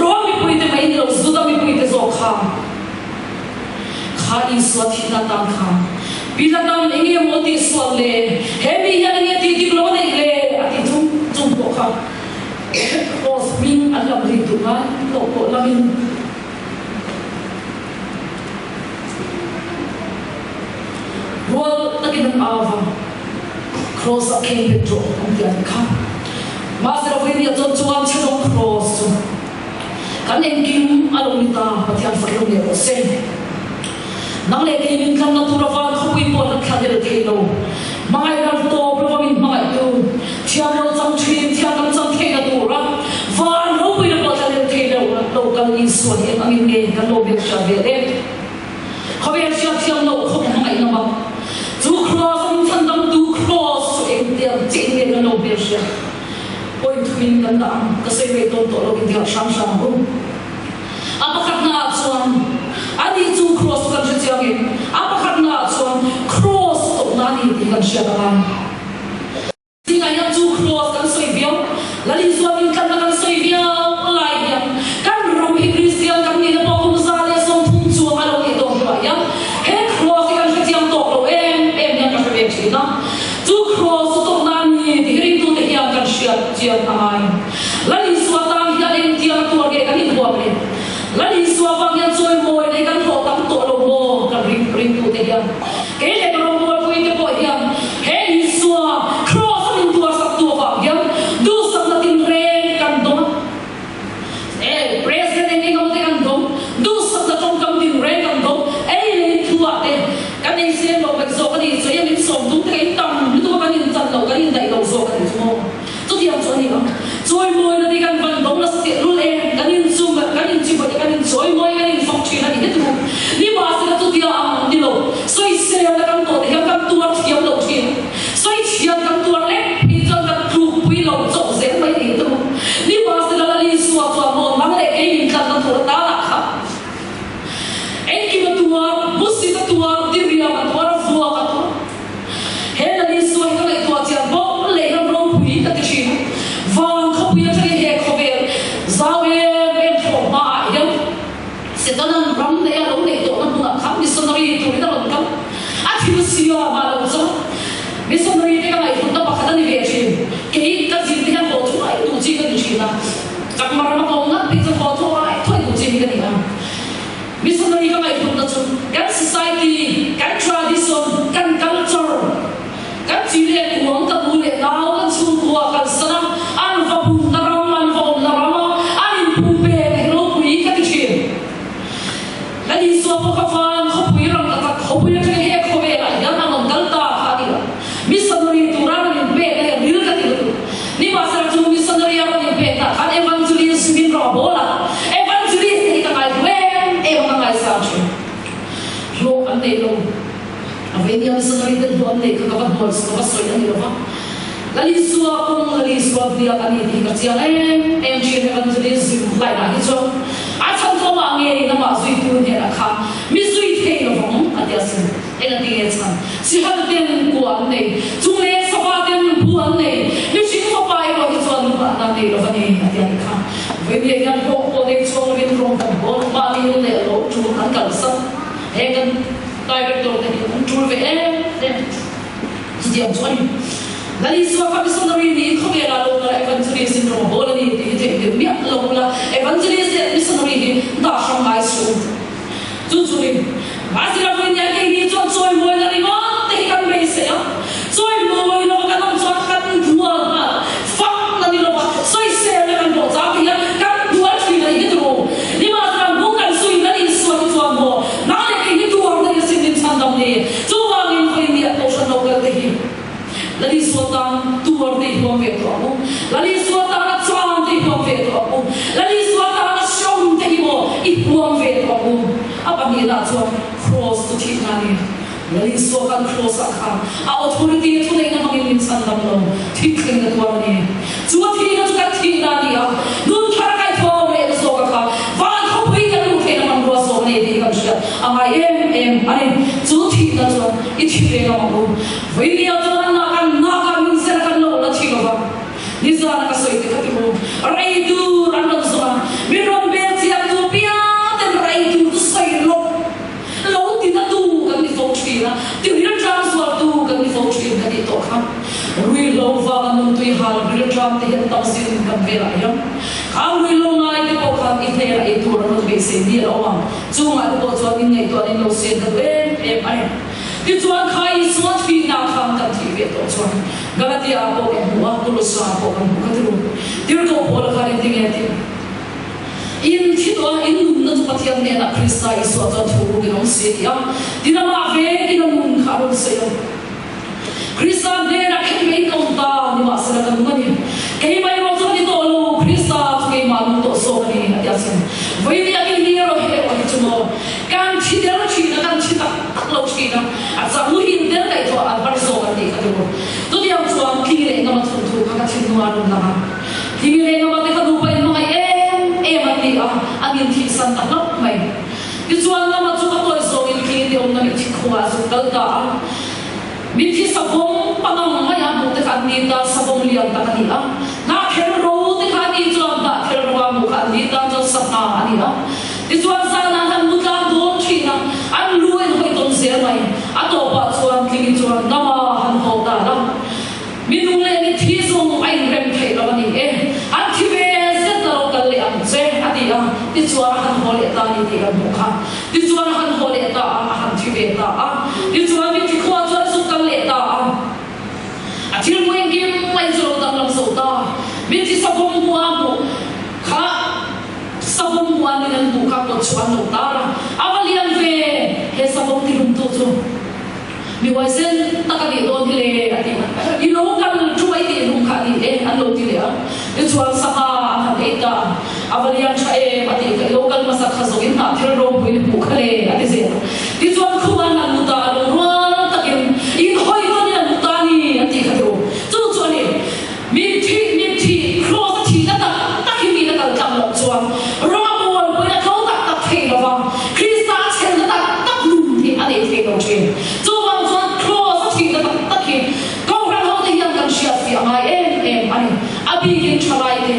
Speaker 3: Rom mipuite mai ni lo Juda mipuite zawk kha kha Isua thihna atan khan Pilatan eng nge maw tih sual le, he mi hian eng nge tih dik lo a neih le a tih chung chung pawh kha Kraws hming an lam rik duh ngai loh pawh lamin. Rual takin an au va, Kraws ah keng bet rawh an ti a ni kha. Mahse Rovenia chuan chuan chhe dawng kraws chu kan engkim a lo ni ta, Pathian fak lo leh rawh se. Nang leh kei min tlanna tur a van khawpui pawh hlat thla del thei lo. Hmangaih ral tawp lova min hmangaihtu, thiam lo chang thin, thiam lam chang theihna tura van ropuina pawh thla del thei lo lo kal Isua hi eng angin nge kan lo biak hriat ve le? Khawvel hriat thiam loh khawp hmangaihna bak chu Kraws a min chhandamtu Kraws chu engtiang chiah in nge kan lo biak hriat? Point thuin kan dah ang, ka sawi rei tawn tawh lo intiang hram hram ang u. A pakhatnaah chuan, ani chu Kraws chu kan hre chiang em? A pakhatnaah chuan, Kraws tawhna a ni tih kan hriat a ngai. Zingah hian chu Kraws kan sawi viau, Lal Isua min tlanna kan sawi viau lai hian kan ram hi Kristian kan nihna pawh kum 130 chuang a lo nih tawh hnuah hian he Kraws hi kan hre chiang tawk lo em em hian ka hre ve thin a. Chu Kraws chu tawhna a ni tih ringtute hian kan hriat chiang a ngai. Lal Isua tan hian engtiang a tuar nge kan inhuam le? Lal Isua vang hian chawimawi leh kan hlawh tam tawh lo maw? Kan ring ringtute hian kei leh ka rawngbawlpuite pawh hian he Isua Kraws a min tuarsaktu avang hian duhsakna tinreng kan dawng a. E, President eng eng emaw te kan dawng, duhsakna tawngkam tinreng kan dawng, ei leh in thuah te kan ei sen lo vek zawk a ni, chawi a min sawm tum te ka in tam lutuk a kan inchan lo, kan indaih lo zawk a ni chu maw? Chutiang chu a ni ang. Chawimawina te kan van dawng nasa teh lul em, kan inchum a, kan inchibuai te kan inchawimawi, kan infak thin a ni heti ru. Nimahsela chutia ang ni lo, sawiselna kan tawh te hian kan tuar thiam lo thin. Sawichhiat kan tuar lek phei chuan kan tlukpui lo chawp zel mai ni heti ru. Nimahsela Lal Isua chuan maw nang leh kei min tlanna tur atanah kha engkim a tuar, hmusit a tuar, diriam a tuar, vuak a tuar. He Lal Isua hi ka ngaihtuah chian bawk leh ram ropui ka ti thin. Van khawpui atangin he khawvel zau em em thlawh hmaah hian Setanan ram neia lo neih tawhna hmunah khan missionary turin a rawn kal. A thil siam ah lo chuan missionary te ka ngaihhlutna pakhat a ni ve thin. Kei ka zin te hian haw thuai duh chi ka ni thin a, chakma rama ka awm ngat phei chuan haw thuai thuai duh chi hi ka ni a. Missionary ka ngaihhlutna chu kan society, kan tradition, kan culture, kan chi leh kuang, ka nu leh nau, kan chhungkua kan san a, an va bunna ram, an va awmna rama an inpumpe hi ropui ka ti thin. Kan Isua pawh kha van khawpui ram ka tak khawpui atangin he khawvelah hian an rawn kal ta kha a ni lo. Missionary tura rawn inpek a hian ril ka ti lutuk. Nimahsela chu missionary a rawn inpek dah khan evangelist min rawn bawl a, evangelist te hi ka ngaihlu em em a, ka ngaisang thin. nei lo. A vei nia missionary ten hlawh an neih kha ka va hnual ka va sawi a ni lo va. Lal Isua kawng Lal Isua biak a ni tih hi ka chiang em em thin evangelism line ah hi chuan a chhan chu amah ngeiin amah zuitu hnenah khan mi zui thei lovang a ti asin. Eng a ti nge chhan? Sihal ten kua an nei, chung leh sava ten bu an nei, mihring fapa erawh hi chuan luhahna nei lo va ni a ti a nih kha. Vawinia hian hlawh pawh nei chhuak lovin rawng kan hawn mahni in leh lo tul an kalsan. Heng kan director te hi an tul ve em em. Chutiang chu a ni. Lal Isua kha missionary niin khawvelah lo kal a evangelist in rawng a bawl a ni tih hi theih miah lo ula, evangelist leh missionary hi dah hrang ngai suh u. Chu chu ni, Mahsela vawinia keini chuan chawimawina ringawt te hi kan beisei a, chawimawina lova kan awm chuan kan bual nghal fak na ni lova sawiselna kan hlawh chang te hian kan bual thin a ni hi turu. Nimahsela hnu kan suin kan insuat hi chuan maw nang leh kei hi tuar daih asin min chhandam ni. Chuvangin vawinia kohhran lo kal te hi Lal Isua tan tuar te i huam ve tawh ang u. Lal Isua tana chan te i huam ve tawh ang u. Lal Isua tana hreawm te hi maw i huam ve tawh ang u. A pahnihna chuan Kraws chu thihna a ni. Lal Isua khan Kraws ah khan a authority a thuneihna hmangin min chhandam lo, thik thleng na tuar a ni. Chu a thihna chu kan thihna a ni a, nun thar a kaihthawm leh na zawk a kha van khawpui kan luh theihna hmanrua zawk a ni tih hi kan hriat a ngai em em a ni. Chu thihna chuan i thi ve ngam ang u. Vawinia chuan an nak an nak a, min zela kan lo la thi lo va. Nizana ka sawi te kha ti mu, rei tur an rawn zawng a, min rawn bel chiang tu piang ten rei tur chu sawi lawk lo ti na tu kan ni fo thin a, ti rilṭam zual tu kan ni fo thin ka tih tawh kha. Ruihhlo vanga nuntui hal rilṭam te hian tam zin kan velah hian khang ruihhlo ngai te pawh khan i hnenah ei tur an rawn beisei ni a lo awm ang. Chungah te pawh chuan inngaihtuah in lo sian ka duh em em a ni. Tichuan kha Isua thihna khan kan thih ve tawh chuan Galatia ah pawh kan hmu a, Kolossa ah pawh kan hmu kha tirh. Tirhkoh Paula khan engtin nge a tih? In thi tawh a, in nunna chu Pathian hnenah Krista Isua chuan thu ruk in awm si a ti a. Tin amah vekin a nun kha a rawn sawi a. Krista hnenah khen ve in ka awm ta, nimahsela ka nung a ni. Keimah erawh chu ka ni tawh lo, Krista chu keimah nung tawh zawk a ni, a ti a sin. Vawiin a in ni erawh he erawh hi chu maw kan thi der thin a, kan thi tak tak lo thin a, a chang hin der daih tawh a, an har zawk an tih kha tiraw. Chutiang chuan tling leh ngama thawnthu kha ka thinlung a rawn lang a, tling leh ngama te kha nupa in hmangaih em em an ni a, an inthihsan ta hlauh mai. Tichuan lama chu ka tawi zawngin tling te awmna mitthi khuaah zuk kal ta a, mitthi savawm pangang mai a hmuh te kha an ni ta, savawm lian tak a ni a, hnahthel ro te kha a ni chuan hnahthel ro a hmuh kha an ni ta chuan sangha a ni a. Tichuan zanah han mu tlang dawn thin a, an lu a inhawi tawn zel mai. A tawpah chuan tlingi chuan lama han haw ta la. Mi nung leh mitthi zawng a inrem theih lo a ni e, an thi ve zet la lo kal leh ang che, a ti a. Tichuan a han haw leh ta a ni tih kan hmuh kha. Tichuan a han haw leh ta a, a han thi ve ta a. Tichuan mitthi khua chuan a zuk kal leh ta a. A thil hmu engkim mai chu lo danglam zo ta. Mitthi savawm hmu a hmuh kha savawm hmu an in an hmuh kha kawt chu an lo tar a. A va lian ve he savawm tihlumtu chu. Mi huaisen tak a nih dawn hi le, a ti. I lo kal thu mai tih hlum kha a ni e, an lo ti leh a. Tichuan sangha an han ei ta a, a va lian tha em, a tih kha, i lo kal hmasa kha zawk in hnah thil ropui ni hmuh kha le, a ti zel a. Tichuan khum an han mu ta a, lungrual takin in hawi tawn in an mu ta a ni, an tih kha tiro. Chu chu a ni. Mitthi, mitthi, Kraws a thihna tak tak hi mite kal tlang loh chuan rawng a pawl pawhin a tho tak tak thei lo va, Krista a chhelna tak tak nun hi a nei thei lo thin. Chuvang chuan Kraws a thihna tak tak hi Kohhran hote hian kan hriat fiah ngai em em a ni. A bikin thalaite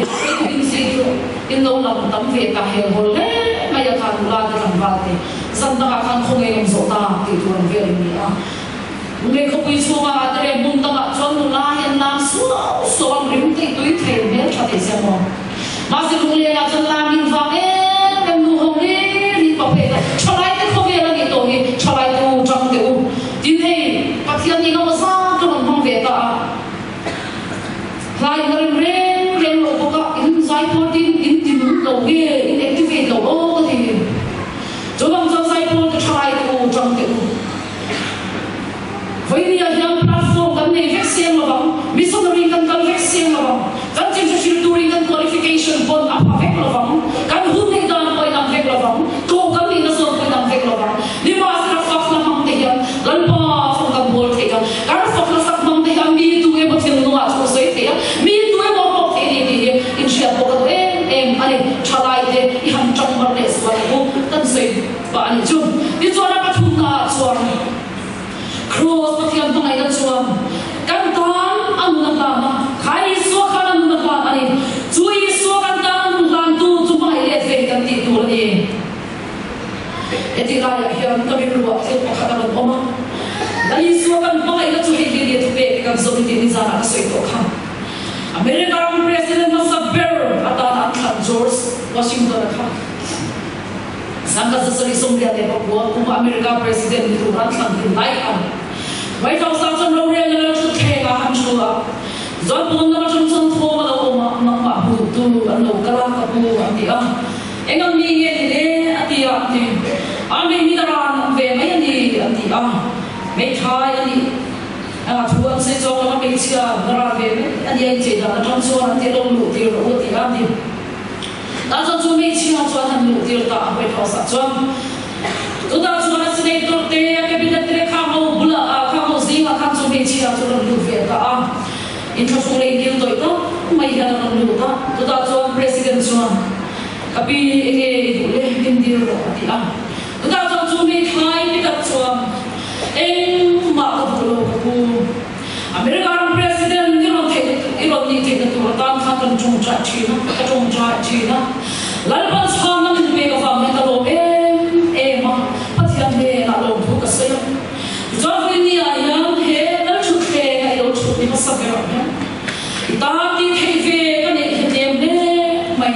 Speaker 3: in zing chu in lo lam tam ve ta hel hawl hle mai a khan nula te tlangval te zan dangah khan khawngaih awm zawh ta tih tur ang vel in ni a. Lei khawpui chhungah te leh hmun dangah chuan nula hi an lam suau suau an rim thei tui thei hmel tha thei sia maw. Mahse lunglenah chuan lam in vang em em nu ho ri ri pa phei ta thalai te khawvel a nih tawh hi thalai tu tang teh u tin hei Pathian nih ngam zat ka rawn hmang ve ta a hlai in a rem reng reng loh bawk a in zai pawl tin in ti nung lo nge in activate lo aw ka ti chuvang chuan zai pawl te thalai te u tang teh u. Vawinia hian platform kan nei vek siang lo vang, missionary kan kal vek siang lo vang, kan chinhre hrilh turin kan qualification pawn a pha vek lo vang, kan hun neih dan pawh inang vek lo vang, koh kan nihna zawn pawh inang vek lo vang. Nimahsela fakna hmang te. pah a nih chu. Tichuan a pathumnaah chuan Kraws Pathian hmangaihna chuan kan tan a nun a hlan a, kha Isua khan a nun a hlan a ni. Chu Isua kan tan a nun hlantu chu hmangaih let ve kan tih tur a ni. Heti laiah hian ka rilruah thil pakhat a rawn awm a, Lal Isua kan hmangaihna chu hei hi nia thupek kan zawm tih nizanah ka sawi tawh kha. America ram President hmasa ber atana an thlan George Washington-a kha sangkhat 1789 kuma America President ni tur an thlan hlim lai khan White House-ah chuan rorelna lal thutthlengah han thu a, John pawn lam atang chuan thawm a lo awm a, nangmah hmutu an lo kal a, ka pu an ti a. Eng ang mi nge ni le? a ti a, an ti. A mei mi a ran ve mai a ni, an ti a. Hmeithai a nih a thu an sawi zawk lama hmeichhia a ran ve mai a ni a inchei dan atang chuan an ti a, lo luh tir rawh u a ti a, an ti. Tah chuan chu hmeichhia chuan han luh tir ta a, White House ah chuan. Chutah chuan a senator te, a cabinet te leh khang ho bulah ah khang ho zingah khan chu hmeichhia chu rawn lut ve ta a. Inthlahrung leh inngil tawih tak mai hian a rawn lut a, chutah chuan President chuan, Ka pi, enge i duh le, min dil rawh a ti a. Chutah chuan chu hmeithai pi tak chuan, Engmah ka duh lo ka pu. America ram President i rawn theih i rawn nih theihna tur atan khan kan tawngtai thin a, ka tawngtai thin a. Lalpan chhanna min pek avang hian ka lawm em em a, Pathian hnenah lawmthu ka sawi a. Tichuan Vawinia hian he Lalthutthleng a i lo thut ni hmasa ber ang hian i tan tih theih ve ka neih hi tlem hle mai.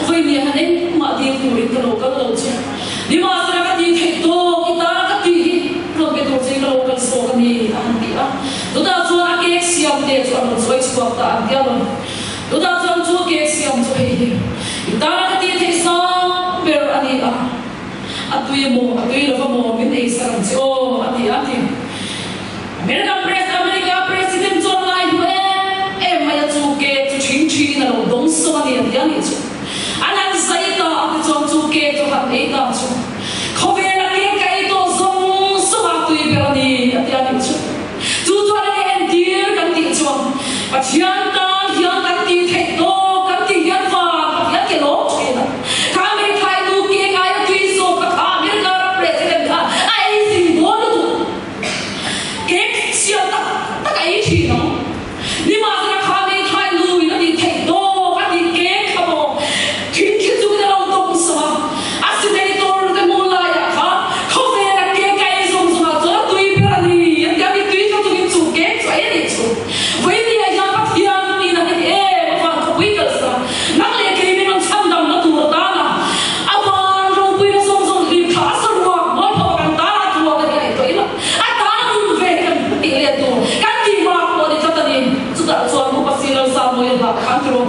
Speaker 3: Vawinia hian engmah dil turin ka lo kal lo che. Nimahsela ka tih theih tawk i tan ka tih hi rawn pe tur che ka lo kal sawk a ni a han ti a. Chutah chuan a cake siam te chu a rawn sawi chhuak ta an ti a lo. Chutah chuan chu cake siam chu hei hi i tan ka tih theih sang ber a ni a. A tui emaw, a tui lova maw min ei sak ang che aw, a ti a ti. America Pres America President chuan ngai hmu em em mai a chu cake chu ṭhing ṭhingin a lo dawng sawm a ni a ti a nih chu. An han zai ta a ti chuan chu cake chu han ei ta chu khawvela cake ka ei tawh zawng zawng a tui ber a ni a ti a nih chu. Chu chuan enge entir kan tih chuan Pathian tan hian kan tih theih tawk kan tih hian van Pathian ke lawm thin a. Kha hmeithai nu ke ngai a tui zawk kha kha America ram president khan a ei zing dawn lutuk. Cake siam tak tak a ei thin ang. Nimahsela kha hmeithai nu in a tih theih tawk a tih cake kha maw thingthi chungin a lo dawng sawm a. A senator te hmuh laiah khan khawvela cake a ei zawng zawngah chuan a tui ber a ni a ti a, mi tui tha chungin chu cake chu a ei a nih chu. Vawinia hian Pathian hnihna hi ni em a van khawpui kalsa nang leh kei min rawn chhandamna tur atana a van ropuina zawng zawng hlim thla a saruak mualpho a kan tana thuak a ni a ngaihtuah ila a tana nun ve hi kan tih leh tur kan tih mak pawh a ni tlat a ni. Chutah chuan Upa Silal Samuel hlah khan ti rawh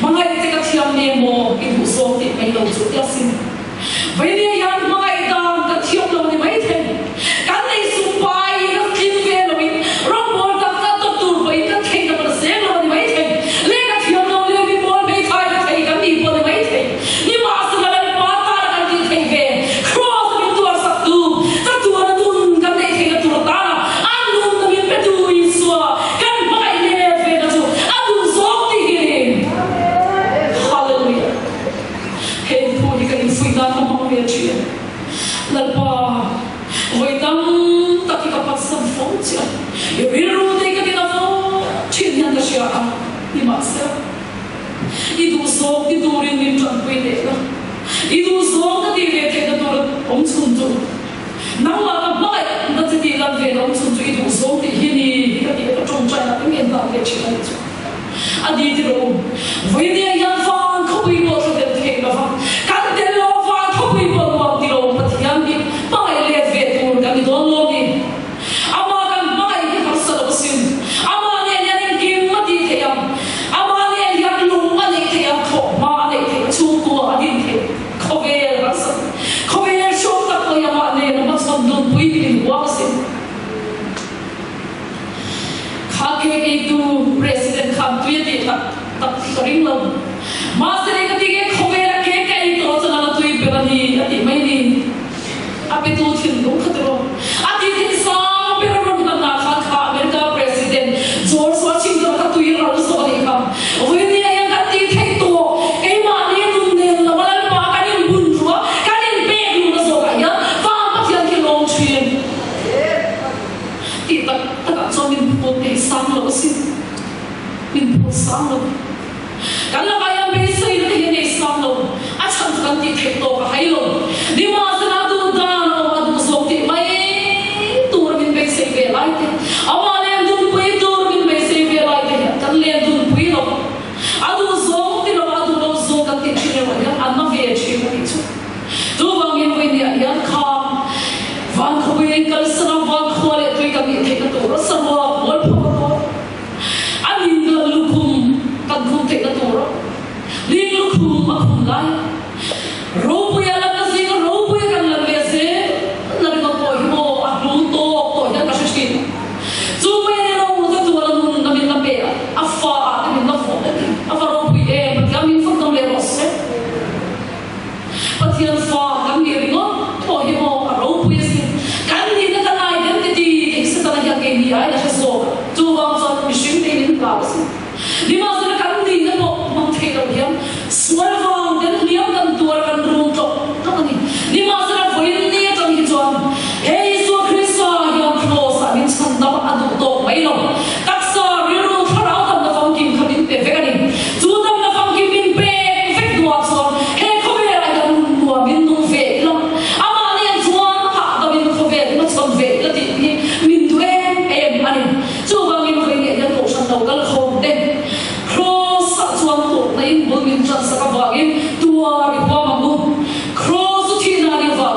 Speaker 3: hmangaih che ka thiam nge maw i duh zawk tih mai lo chu tia sin. Vawinia hian hmangaih dan kan thiam lo ni maithei. Kan nei sum pai in a tling ve lo in rawngbawl tak tak tak tur pawh in kan theih na pawn a seng lo a ni maithei. Lehkha thiam lo leh mi pawl hmeithai la thei kan nih pawh a ni maithei. Nimahsela Lalpa tana kan tih theih ve Kraws a min tuar sak tu, chatuana nun kan neih theihna tur atana a nun na min pe tu Isua kan hmangaih let ve na chu a duh zawk tih hi a ni. Hallelujah. Heng thu hi ka infuih nan ka hmang ve thin. Lalpa, vawi tam tak hi ka phatsan fo che a, i rilru te hi ka tina fo thin hian ka hria a, nimahsela, i duhzawng ti turin min tanpui leh la, i duhzawng ka tih ve theihna tur awm chhun chu nangmah ka hmangaih na che tih lan ve na awm chhun chu i duhzawng tih hi ni hi ka tih a, ka tawngtai na te ngen dan ve thin a nih chu. A ni ti rawh u. Vawinia hian van khawpui pawh thla tel theih lova, kan tel lo van khawpui pawh nuam ti lo Pathian hi hmangaih let ve tur kan ni dawn lo ni. Amah kan hmangaih hi harsa lo asin. Amah nen hian engkim a tih theih ang. Amah nen hian lung a neih theih ang, thawhhma a neih theih, chhungkua a din theih. Khawvel harsa, khawvel hrawm tak pawh hi amah nen a hmachhawn nunpui hi min huam asin. Kha cake eitu President khan tui a tih tak tak hi ka ring lo. Mahse lei ka ti nge khawvela cake ka ei tawh chuan a la tui ber a ni a tih mai ni. A petu thinlung kha tiraw. A tih thin sang ber rawn hman ah khan kha America President George Washington kha tui ral zawh a nih kha. Vawinia hian kan tih theih tawh keimahni nun nen lova Lalpa kan inbun ruah kan inpek luhna zawk a. min kalsan a, van khua leh tui kan nih theihna tur a saruak mualpho a dawn. A ning lukhum kan khum theihna tur a ning lukhum a khum lai a ropuia lanna zinga ropuia kan lan ve zel na ringawt pawh hi maw a hlu tawk tawh hian ka hre thin. Chu mai a ni lo, zatuan a nun na min la pe a, a fa ah te min la fawh a va ropui em, Pathian min fak dam leh rawh se. Pathian fa kan nih ringawt pawh hi maw a ropui asin. Kan nihna kan identity te hi Setana hian keini aiin a hre zawk a, chuvang chuan mihring te hi min hlau asin. Nimahsela kan nihna pawh hmang thei lo hian sual vang ten hliam kan tuar a kan rum tlawk tlawk a ni. Nimahsela vawiin ni atang hi chuan he Isua Krista hian Kraws ah min chhandam a duh tawk mai lo. Taksa, rilru, thlarau damna famkim kha min pe vek a ni. Chu damna famkim min pek vek hnuah chuan he khawvelah hian nuam in nung ve ila, amah nen chuan hahdam in khawvel in a chhawn ve ila tih hi min duh em em a ni. Chuvangin vawi leh hian kohhran lo kal khawm te Kraws-ah chuan tawpna in bul min tan sak avangin tuar i huam ang u. Kraws chu thihna a nih avangin.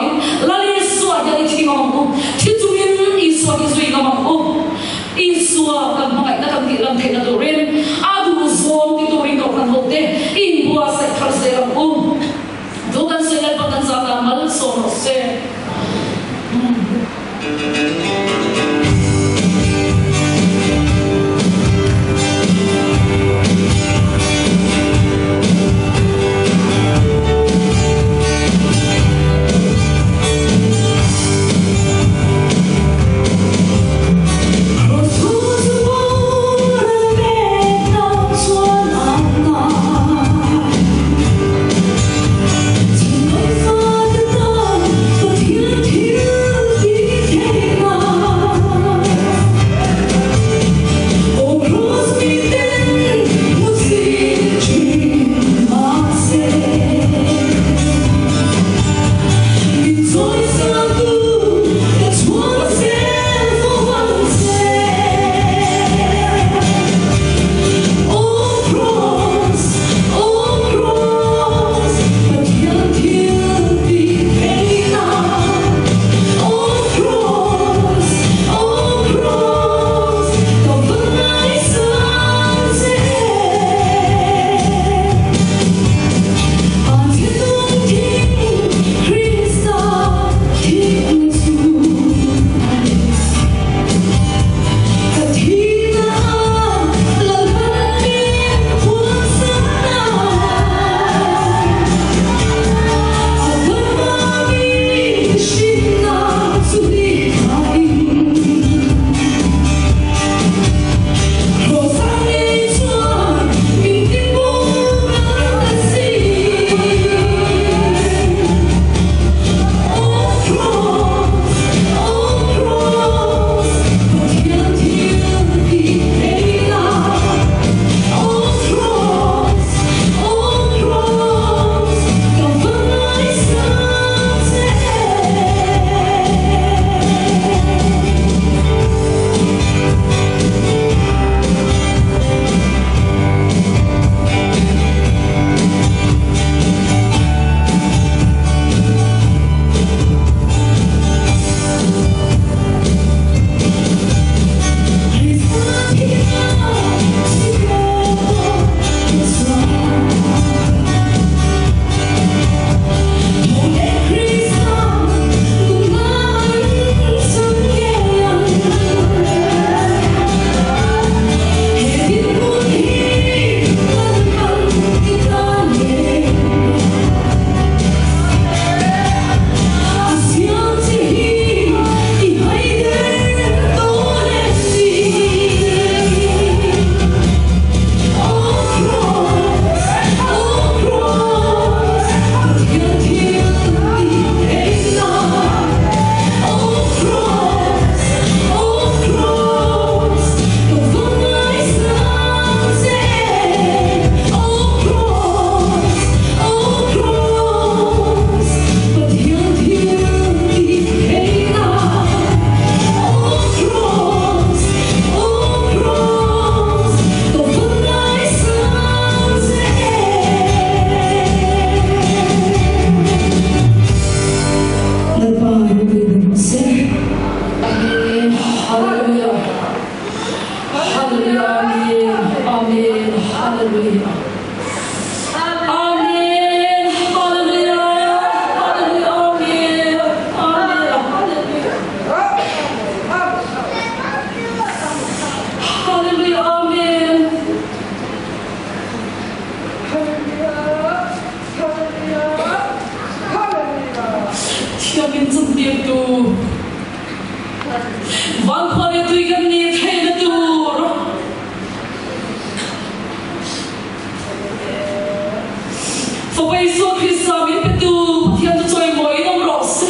Speaker 3: Van khua leh tui kan nih theihna tur. Fapa Isua Krista min petu Pathian chu chawimawiin awm rawh se.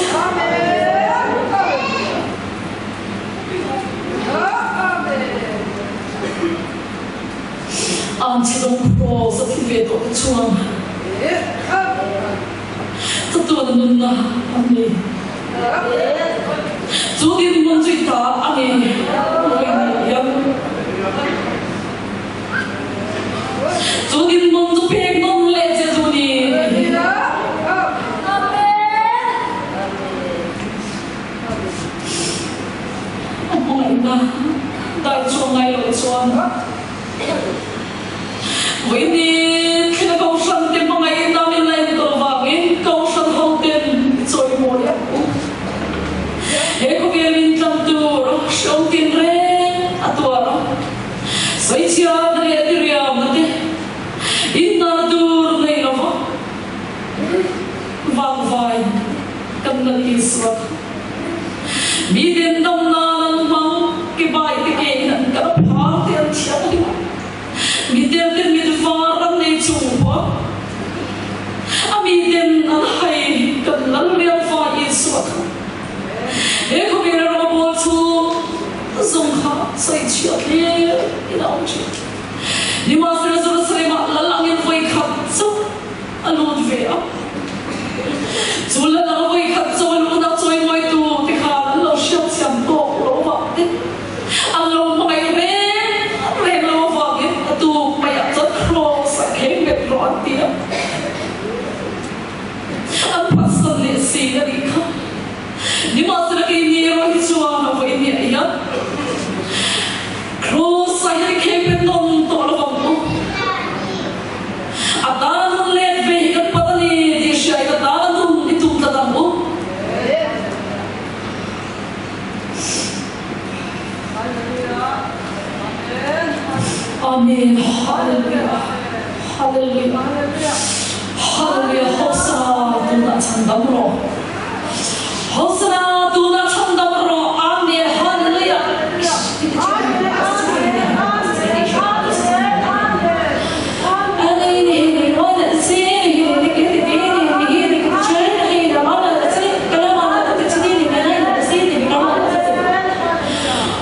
Speaker 3: Ang che dawng cross a thi ve tawh te chuan chatuan nunna an nei. Chu dinhmun chu i ta a ni hian. Chu dinhmun chu pek nawn leh che chu ni. A hmangaihna dai chu a ngai loh chuan Vawiin thleng a Kohhran te hmangaihna min la enkawl vangin Kohhran ho ten i chawimawi ang u. He khawvel in tlang tur hreawm tin reng a tuar a, sawichhiatna leh diriamna te inhnar tur nei lova vangvai kan la Isua kha. Mi den dam nan an hmang, ke bai te ke in an kal a phar te an thiam hlim a. Mi tel ten mit var an nei chung pawh a mi ten an hai kan lal riau fa Isua kha. He khawvel a ram a bawl chu zawng kha sawi chhiat hlir in a awm thin. Nimahsela Jerusalem ah lal angin vawi khat chauh a lut ve a. Chu lal anga vawi khat chauh a lut a chawimawitu te khan an lo hriat thiam tawk lo vang te, an lo hmangaih reng reng lo avangin a tuk maiah chuan Kraws a kheng bet rawh an ti a. An phatsan leh si a nih kha. Nimahsela keini erawh hi chuan a vawi hniah hian Kraws ah hian i kheng bet nawn tawh lo vang u. A tan a nun let ve hi kan pat a ni tih hriain a tan a nun i tum tlat ang u. Amen Hallelujah Hallelujah Hallelujah Hosana tunah chhandam rawh Hosana tunah chhandam rawh Amen Hallelujah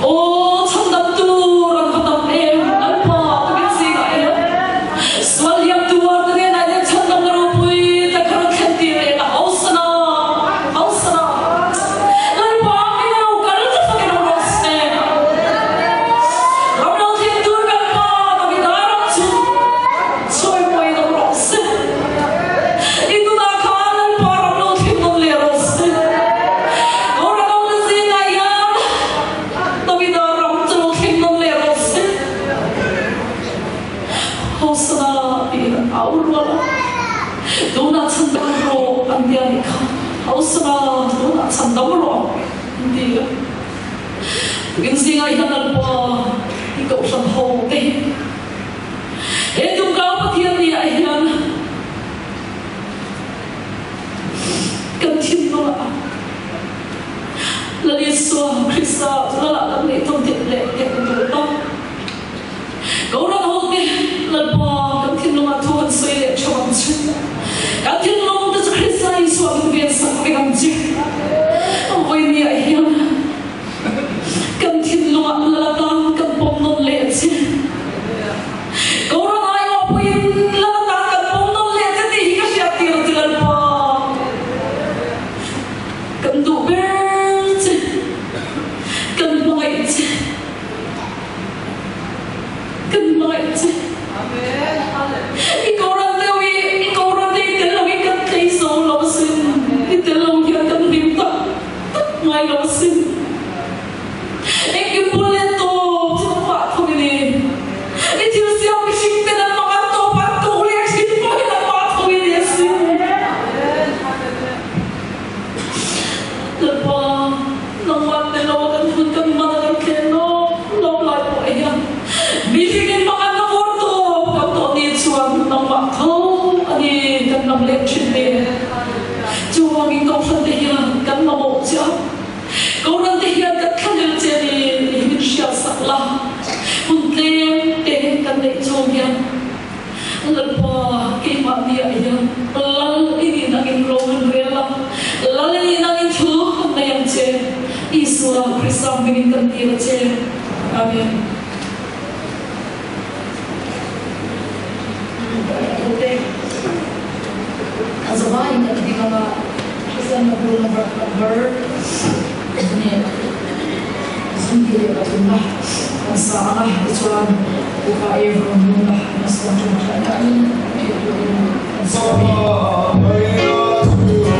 Speaker 3: Aw chhandamtu ran va tam em, an pa tukin zingah hian sual liam tuar te hnenah hian chhandamna ropui tak kha rawn thlen tir leh la, Hosana, Hosana, Lalpa min lo kal ta fakin awm rawh se. Ram lo thleng tur kan pa Davida ram chu chawimawiin awm rawh se. I tunah khan Lalpa ram lo thleng nawn leh rawh se. Goranon zingah hian Davida ram chu lo thleng nawn leh rawh se. Hosana tiin an au rual a, tunah chhandam rawh an ti a nih kha. Hosana tunah chhandam rawh an ti a. Tukin zingah hian Lalpa i kohhran ho te hi he tumkau Pathian ni ah hian kan thinlung ah Lal Isua Krista chu Lal ah kan neih tawn teh leh teh tur ta. Kohhran ho te Lalpa kan thinlung ah thu kan sawi leh theuh ang che. Kan thinlung te chu Krista Isua min ven sak vek ang che. Vawinia hian kan thinlung ah Lal atan kan pawm nawn leh che. Kohhran aiawh pawhin Lal atan kan pawm nawn leh che tih hi ka hriat tir ang che Lalpa. Kan duh ber che. Kan hmangaih. che. Isua Krista hmingin kan dil a che. Amen. Tute a zavaiin kan ding anga Kristian bul number number nih 23 na kan sa anga tichuan Upa Evron nuna an sawm tawngtai in thei turin kan sawm a ni.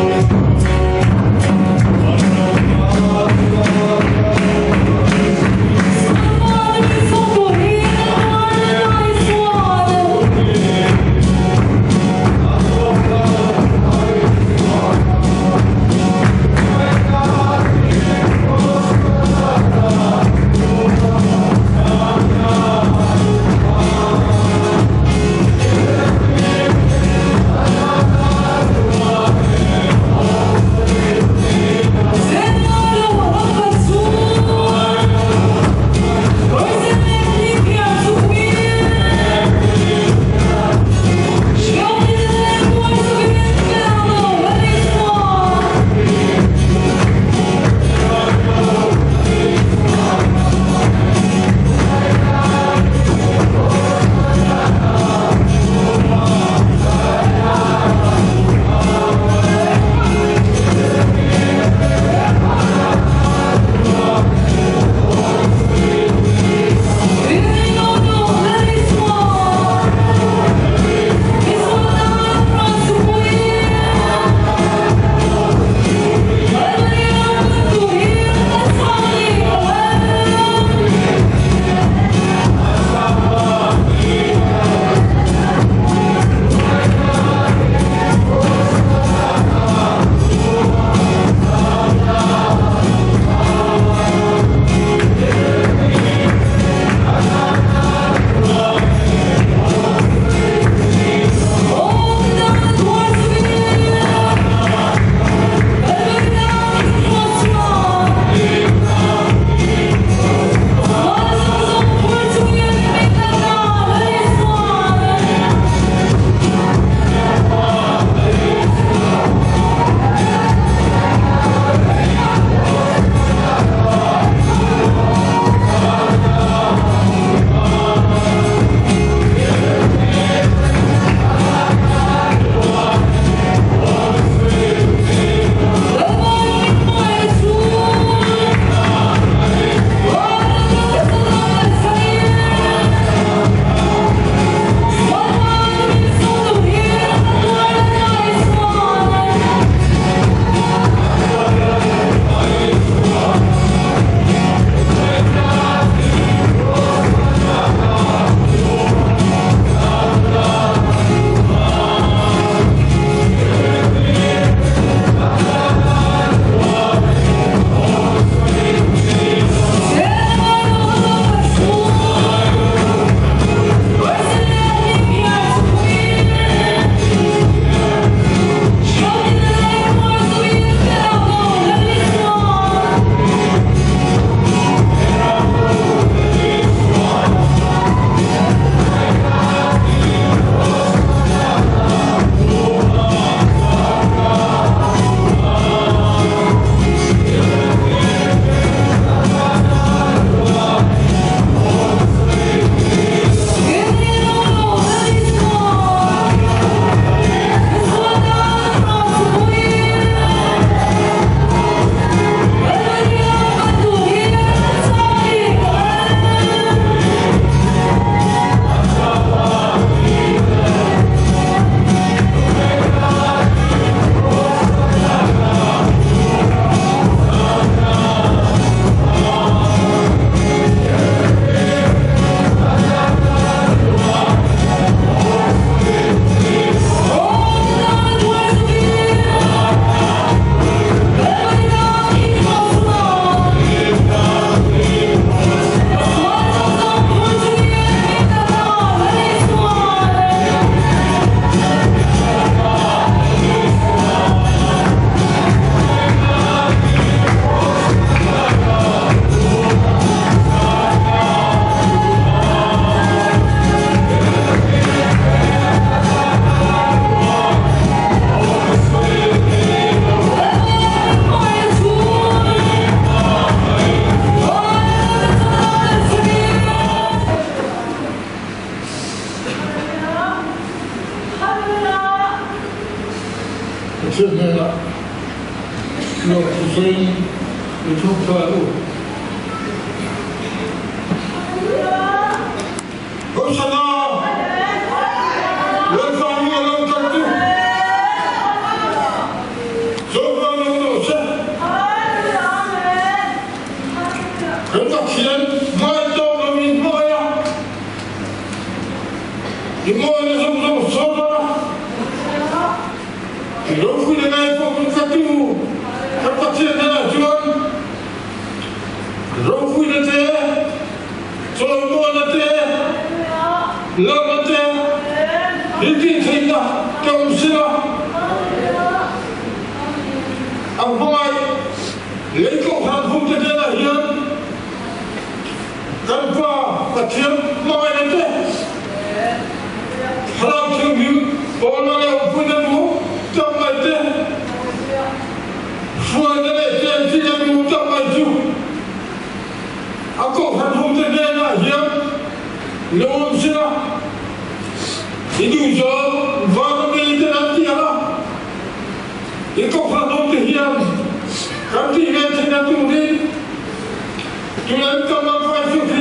Speaker 4: sawiin i thawk u. Hosana! Lalpa nu a lo kal chu Zofa lo rawh se. Kan Pathian ngai tawk lo in hmangaih a, i mawina zawng zawng sawn a, i ropuina ngai pawh min fatu kan Pathian hnenah chuan ropuina te, Chawlmuana te, Lama te, hi tih theihna ka awm si la. A hmangaih lei kohhran hungte hnenah hian kan Pa Pathian hmangaihna te, Thlarau Thianghlim pawlna leh awmpuina nu tak mai te, hruaina leh chenchilhna nu tak mai chu A kohhran hote hnenah hian lo awm sela, i duhzawng vana mite an ti ang a, i kohhran hote hian kan tih ve theihna turin tuna an tam ang fai chu.